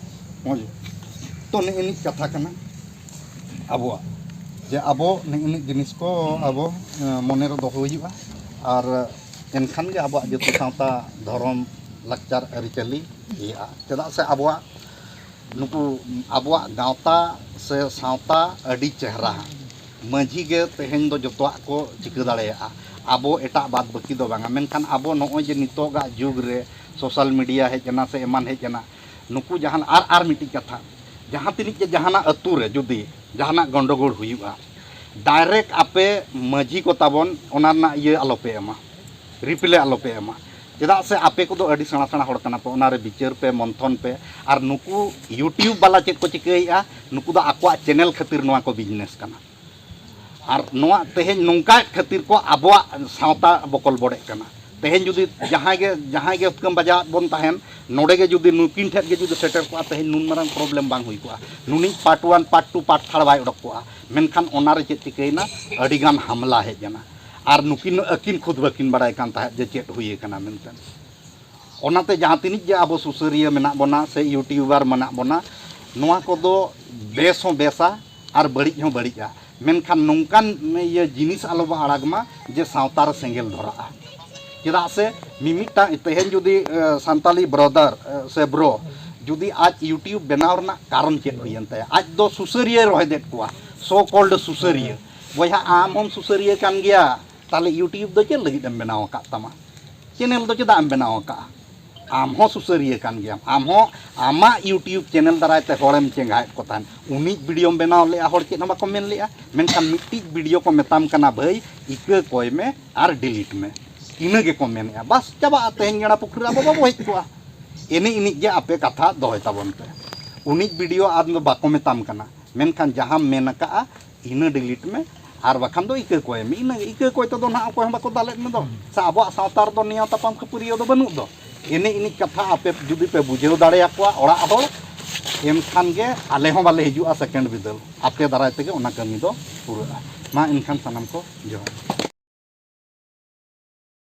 ᱦᱳᱭ, ᱛᱚ, ᱱᱮᱜᱼᱮ ᱱᱤᱡ ᱠᱟᱛᱷᱟ ᱠᱟᱱᱟ ᱟᱵᱚᱣᱟᱜ, ᱡᱮ ᱟᱵᱚ ᱱᱮᱜᱼᱮ ᱱᱤᱡ ᱡᱤᱱᱤᱥ ᱠᱚ ᱟᱵᱚ, ᱮᱸ, ᱢᱚᱱᱮ ᱨᱮ ᱫᱚᱦᱚ ᱦᱩᱭᱩᱜᱼᱟ, ᱟᱨ ᱮᱱᱠᱷᱟᱱ ᱜᱮ ᱟᱵᱚᱣᱟᱜ ᱡᱟᱹᱛᱤ ᱥᱟᱶᱛᱟ, ᱫᱷᱚᱨᱚᱢ, ᱞᱟᱠᱪᱟᱨ, ᱟᱹᱨᱤᱪᱟᱹᱞᱤ ᱤᱭᱟᱹᱜᱼᱟ᱾ ᱪᱮᱫᱟᱜ ᱥᱮ ᱟᱵᱚᱣᱟᱜ ᱱᱩᱠᱩ ᱟᱵᱚᱣᱟᱜ ᱜᱟᱶᱛᱟ ᱥᱮ ᱥᱟᱶᱛᱟ ᱟᱹᱰᱤ ᱪᱮᱦᱨᱟ᱾ ᱢᱟᱹᱡᱷᱤ ᱜᱮ ᱛᱮᱦᱮᱧ ᱫᱚ ᱡᱚᱛᱚᱣᱟᱜ ᱠᱚ ᱪᱤᱠᱟᱹ ᱫᱟᱲᱮᱭᱟᱜᱼᱟ᱾ ᱟᱵᱚ ᱮᱴᱟᱜ ᱵᱟᱫ ᱵᱟᱹᱠᱤ ᱫᱚ ᱵᱟᱝᱟ, ᱢᱮᱱᱠᱷᱟᱱ ᱟᱵᱚ ᱱᱚᱜᱼᱚᱭ ᱡᱮ ᱱᱤᱛᱚᱜᱟᱜ ᱡᱩᱜᱽ ᱨᱮ ᱥᱳᱥᱟᱞ ᱢᱤᱰᱤᱭᱟ ᱦᱮᱡ ᱮᱱᱟ ᱥᱮ ᱮᱢᱟᱱ ᱦᱮᱡ ᱮᱱᱟ, ᱱᱩᱠᱩ ᱡᱟᱦᱟᱱ, ᱟᱨ, ᱟᱨ ᱢᱤᱫᱴᱤᱡ ᱠᱟᱛᱷᱟ, ᱡᱟᱦᱟᱸ ᱛᱤᱱᱟᱹᱜ ᱜᱮ ᱡᱟᱦᱟᱱᱟᱜ ᱟᱹᱛᱩ ᱨᱮ ᱡᱩᱫᱤ ᱡᱟᱦᱟᱱᱟᱜ ᱜᱚᱱᱰᱚᱜᱳᱲ ᱦᱩᱭᱩᱜᱼᱟ, ᱰᱟᱭᱨᱮᱠᱴ ᱟᱯᱮ ᱢᱟᱹᱡᱷᱤ ᱠᱚ ᱛᱟᱵᱚᱱ ᱚᱱᱟ ᱨᱮᱱᱟᱜ ᱤᱭᱟᱹ ᱟᱞᱚᱯᱮ ᱮᱢᱟ, ᱨᱤᱯᱞᱟᱭ ᱟᱞᱚᱯᱮ ᱮᱢᱟ᱾ ᱪᱮᱫᱟᱜ ᱥᱮ ᱟᱯᱮ ᱠᱚᱫᱚ ᱟᱹᱰᱤ ᱥᱮᱬᱟ ᱥᱮᱬᱟ ᱦᱚᱲ ᱠᱟᱱᱟ ᱯᱮ, ᱚᱱᱟᱨᱮ ᱵᱤᱪᱟᱹᱨ ᱯᱮ, ᱢᱚᱱᱛᱷᱚᱱ ᱯᱮ᱾ ᱟᱨ ᱱᱩᱠᱩ YouTube ᱵᱟᱞᱟ ᱪᱮᱫ ᱠᱚ ᱪᱤᱠᱟᱹᱭᱮᱫᱼᱟ? ᱱᱩᱠᱩ ᱫᱚ ᱟᱠᱚᱣᱟᱜ ᱪᱮᱱᱮᱞ ᱠᱷᱟᱹᱛᱤᱨ ᱱᱚᱣᱟ ᱠᱚ ᱵᱤᱡᱽᱱᱮᱥ ᱠᱟᱱᱟ᱾ ᱟᱨ ᱱᱚᱣᱟ ᱛᱮᱦᱮᱧ ᱱᱚᱝᱠᱟ ᱠᱷᱟᱹᱛᱤᱨ ᱠᱚ ᱟᱵᱚᱣᱟᱜ ᱥᱟᱶᱛᱟ ᱵᱚᱠᱚᱞ ᱵᱚᱰᱮᱜ ᱠᱟᱱᱟ᱾ ᱛᱮᱦᱮᱧ ᱡᱩᱫᱤ ᱡᱟᱦᱟᱸᱭ ᱜᱮ, ᱡᱟᱦᱟᱸᱭ ᱜᱮ ᱦᱩᱛᱠᱟᱹᱢ ᱵᱟᱡᱟᱣᱟᱜ ᱵᱚᱱ ᱛᱟᱦᱮᱱ, ᱱᱚᱰᱮ ᱜᱮ ᱡᱩᱫᱤ ᱱᱩᱠᱤᱱ ᱴᱷᱮᱱ ᱜᱮ ᱡᱩᱫᱤ ᱥᱮᱴᱮᱨ ᱠᱚᱜᱼᱟ, ᱛᱮᱦᱮᱧ ᱱᱩᱱ ᱢᱟᱨᱟᱝ ᱯᱨᱚᱵᱞᱮᱢ ᱵᱟᱝ ᱦᱩᱭ ᱠᱚᱜᱼᱟ᱾ ᱱᱩᱱᱤᱡ part one, part two, part third ᱵᱟᱭ ᱚᱰᱚᱠ ᱠᱚᱜᱼᱟ᱾ ᱢᱮᱱᱠᱷᱟᱱ ᱚᱱᱟᱨᱮ ᱪᱮᱫ ᱪᱤᱠᱟᱹᱭᱮᱱᱟ? ᱟᱹᱰᱤᱜᱟᱱ ᱦᱟᱢᱞᱟ ᱦᱮᱡ ᱮᱱᱟ᱾ ᱟᱨ ᱱᱩᱠᱤᱱ ᱟᱹᱠᱤᱱ ᱠᱷᱩᱫ ᱵᱟᱹᱠᱤᱱ ᱵᱟᱲᱟᱭ ᱠᱟᱱ ᱛᱟᱦᱮᱸᱫ ᱡᱮ ᱪᱮᱫ ᱦᱩᱭ ᱟᱠᱟᱱᱟ ᱢᱮᱱᱛᱮ᱾ ᱚᱱᱟᱛᱮ ᱡᱟᱦᱟᱸ ᱛᱤᱱᱤᱡ ᱜᱮ ᱟᱵᱚ ᱥᱩᱥᱟᱹᱨᱤᱭᱟᱹ ᱢᱮᱱᱟᱜ ᱵᱚᱱᱟ ᱥᱮ ᱤᱭᱩᱴᱤᱭᱩᱵᱟᱨ ᱢᱮᱱᱟᱜ ᱵᱚᱱᱟ, ᱱᱚᱣᱟ ᱠᱚᱫᱚ ᱵᱮᱥ ᱦᱚᱸ ᱵᱮᱥᱟ ᱟᱨ ᱵᱟᱹᱲᱤᱡ ᱦᱚᱸ ᱵᱟᱹᱲᱤᱡᱼᱟ᱾ ᱢᱮᱱᱠᱷᱟᱱ ᱱᱚᱝᱠᱟᱱ ᱤᱭᱟᱹ ᱡᱤᱱᱤᱥ ᱟᱞᱚ ᱵᱚ ᱟᱲᱟᱜᱽ ᱢᱟ ᱡᱮ ᱥᱟᱶᱛᱟ ᱨᱮ ᱥᱮᱸᱜᱮᱞ ᱫᱷᱚᱨᱟᱜᱼᱟ᱾ ᱪᱮᱫᱟᱜ ᱥᱮ ᱢᱤᱢᱤᱫᱴᱟᱝ ᱛᱮᱦᱮᱧ ᱡᱩᱫᱤ, ᱮ, ᱥᱟᱱᱛᱟᱞᱤ ᱵᱨᱚᱫᱟᱨ, ᱮ, ᱥᱮ ᱵᱨᱳ ᱡᱩᱫᱤ ᱟᱡ YouTube ᱵᱮᱱᱟᱣ ᱨᱮᱱᱟᱜ ᱠᱟᱨᱚᱱ ᱪᱮᱫ ᱦᱩᱭᱮᱱ ᱛᱟᱭᱟ? ᱟᱡ ᱫᱚ ᱥᱩᱥᱟᱹᱨᱤᱭᱟᱹ ᱨᱚᱦᱮᱫᱮᱫ ᱠᱚᱣᱟ, so called ᱥᱩᱥᱟᱹᱨᱤᱭᱟᱹ᱾ ᱵᱚᱭᱦᱟ, ᱟᱢ ᱦᱚᱸᱢ ᱥᱩᱥᱟᱹᱨᱤᱭᱟᱹ ᱠᱟᱱ ᱜᱮᱭᱟ, ᱛᱟᱦᱞᱮ YouTube ᱫᱚ ᱪᱮᱫ ᱞᱟᱹᱜᱤᱫ ᱮᱢ ᱵᱮᱱᱟᱣ ᱟᱠᱟᱫ ᱛᱟᱢᱟ? ᱪᱮᱱᱮᱞ ᱫᱚ ᱪᱮᱫᱟᱜ ᱮᱢ ᱵᱮᱱᱟᱣ ᱟᱠᱟᱫᱼᱟ? ᱟᱢ ᱦᱚᱸ ᱥᱩᱥᱟᱹᱨᱤᱭᱟᱹ ᱠᱟᱱ ᱜᱮᱭᱟᱢ, ᱟᱢ ᱦᱚᱸ ᱟᱢᱟᱜ YouTube ᱪᱮᱱᱮᱞ ᱫᱟᱨᱟᱭ ᱛᱮ ᱦᱚᱲᱮᱢ ᱪᱮᱸᱜᱷᱟᱭᱮᱫ ᱠᱚ ᱛᱟᱦᱮᱸᱫ᱾ ᱩᱱᱤᱡ ᱵᱷᱤᱰᱤᱭᱳᱢ ᱵᱮᱱᱟᱣ ᱞᱮᱫᱼᱟ, ᱦᱚᱲ ᱪᱮᱫ ᱦᱚᱸ ᱵᱟᱠᱚ ᱢᱮᱱ ᱞᱮᱫᱼᱟ, ᱢᱮᱱᱠᱷᱟᱱ ᱢᱤᱫᱴᱤᱡ ᱵᱷᱤᱰᱤᱭᱳ ᱠᱚ ᱢᱮᱛᱟᱢ ᱠᱟᱱᱟ, "ᱵᱷᱟᱹᱭ, ᱤᱠᱟᱹ ᱠᱚᱭ ᱢᱮ ᱟᱨ ᱰᱤᱞᱤᱴ ᱢᱮ", ᱤᱱᱟᱹ ᱜᱮᱠᱚ ᱢᱮᱱᱮᱫᱼᱟ᱾ ᱵᱟᱥ, ᱪᱟᱵᱟᱜᱼᱟ, ᱛᱮᱦᱮᱧ ᱜᱮᱲᱟ ᱯᱩᱠᱷᱨᱤ ᱨᱮ ᱟᱵᱚ ᱵᱟᱵᱚ ᱦᱮᱡ ᱠᱚᱜᱼᱟ᱾ ᱮᱱᱮ ᱤᱱᱤᱡ ᱜᱮ ᱟᱯᱮ ᱠᱟᱛᱷᱟ ᱫᱚᱦᱚᱭ ᱛᱟᱵᱚᱱ ᱯᱮ᱾ ᱩᱱᱤᱡ ᱵᱷᱤᱰᱤᱭᱳ ᱟᱢ ᱫᱚ ᱵᱟᱠᱚ ᱢᱮᱛᱟᱢ ᱠᱟᱱᱟ, ᱢᱮᱱᱠᱷᱟᱱ ᱡᱟᱦᱟᱸᱢ ᱢᱮᱱ ᱟᱠᱟᱜᱼᱟ, ᱤᱱᱟᱹ ᱰᱤᱞᱤᱴ ᱢᱮ, ᱟᱨ ᱵᱟᱠᱷᱟᱱ ᱫᱚ ᱤᱠᱟᱹ ᱠᱚᱭ ᱢᱮ᱾ ᱤᱱᱟᱹ ᱤᱠᱟᱹ ᱠᱚᱭ ᱛᱮᱫᱚ ᱱᱟᱦᱟᱜ ᱚᱠᱚᱭ ᱦᱚᱸ ᱵᱟᱠᱚ ᱫᱟᱞᱮᱫ ᱢᱮ ᱫᱚ᱾ ᱥᱮ ᱟᱵᱚᱣᱟᱜ ᱥᱟᱶᱛᱟ ᱨᱮᱫᱚ ᱱᱮᱭᱟᱣ ᱛᱟᱯᱟᱢ ᱠᱷᱟᱹᱯᱟᱹᱨᱤᱭᱟᱹᱣ ᱫᱚ ᱵᱟᱹᱱᱩᱜ ᱫᱚ᱾ ᱮᱱᱮ ᱤᱱᱤᱡ ᱠᱟᱛᱷᱟ ᱟᱯᱮ ᱡᱩᱫᱤ ᱯᱮ ᱵᱩᱡᱷᱟᱹᱣ ᱫᱟᱲᱮᱭᱟᱠᱚᱣᱟ ᱚᱲᱟᱜ ᱦᱚᱲ, ᱮᱱᱠᱷᱟᱱ ᱜᱮ ᱟᱞᱮ ᱦᱚᱸ ᱵᱟᱞᱮ ᱦᱤᱡᱩᱜᱼᱟ ᱥᱮᱠᱮᱱᱰ ᱵᱤᱫᱟᱹᱞ᱾ ᱟᱯᱮ ᱫᱟᱨᱟᱭ ᱛᱮᱜᱮ ᱚᱱᱟ ᱠᱟᱹᱢᱤ ᱫᱚ ᱯᱩᱨᱟᱹᱜᱼᱟ᱾ ᱢᱟ ᱮᱱᱠᱷᱟᱱ ᱥᱟᱱᱟᱢ ᱠᱚ ᱡᱚᱦᱟᱨ᱾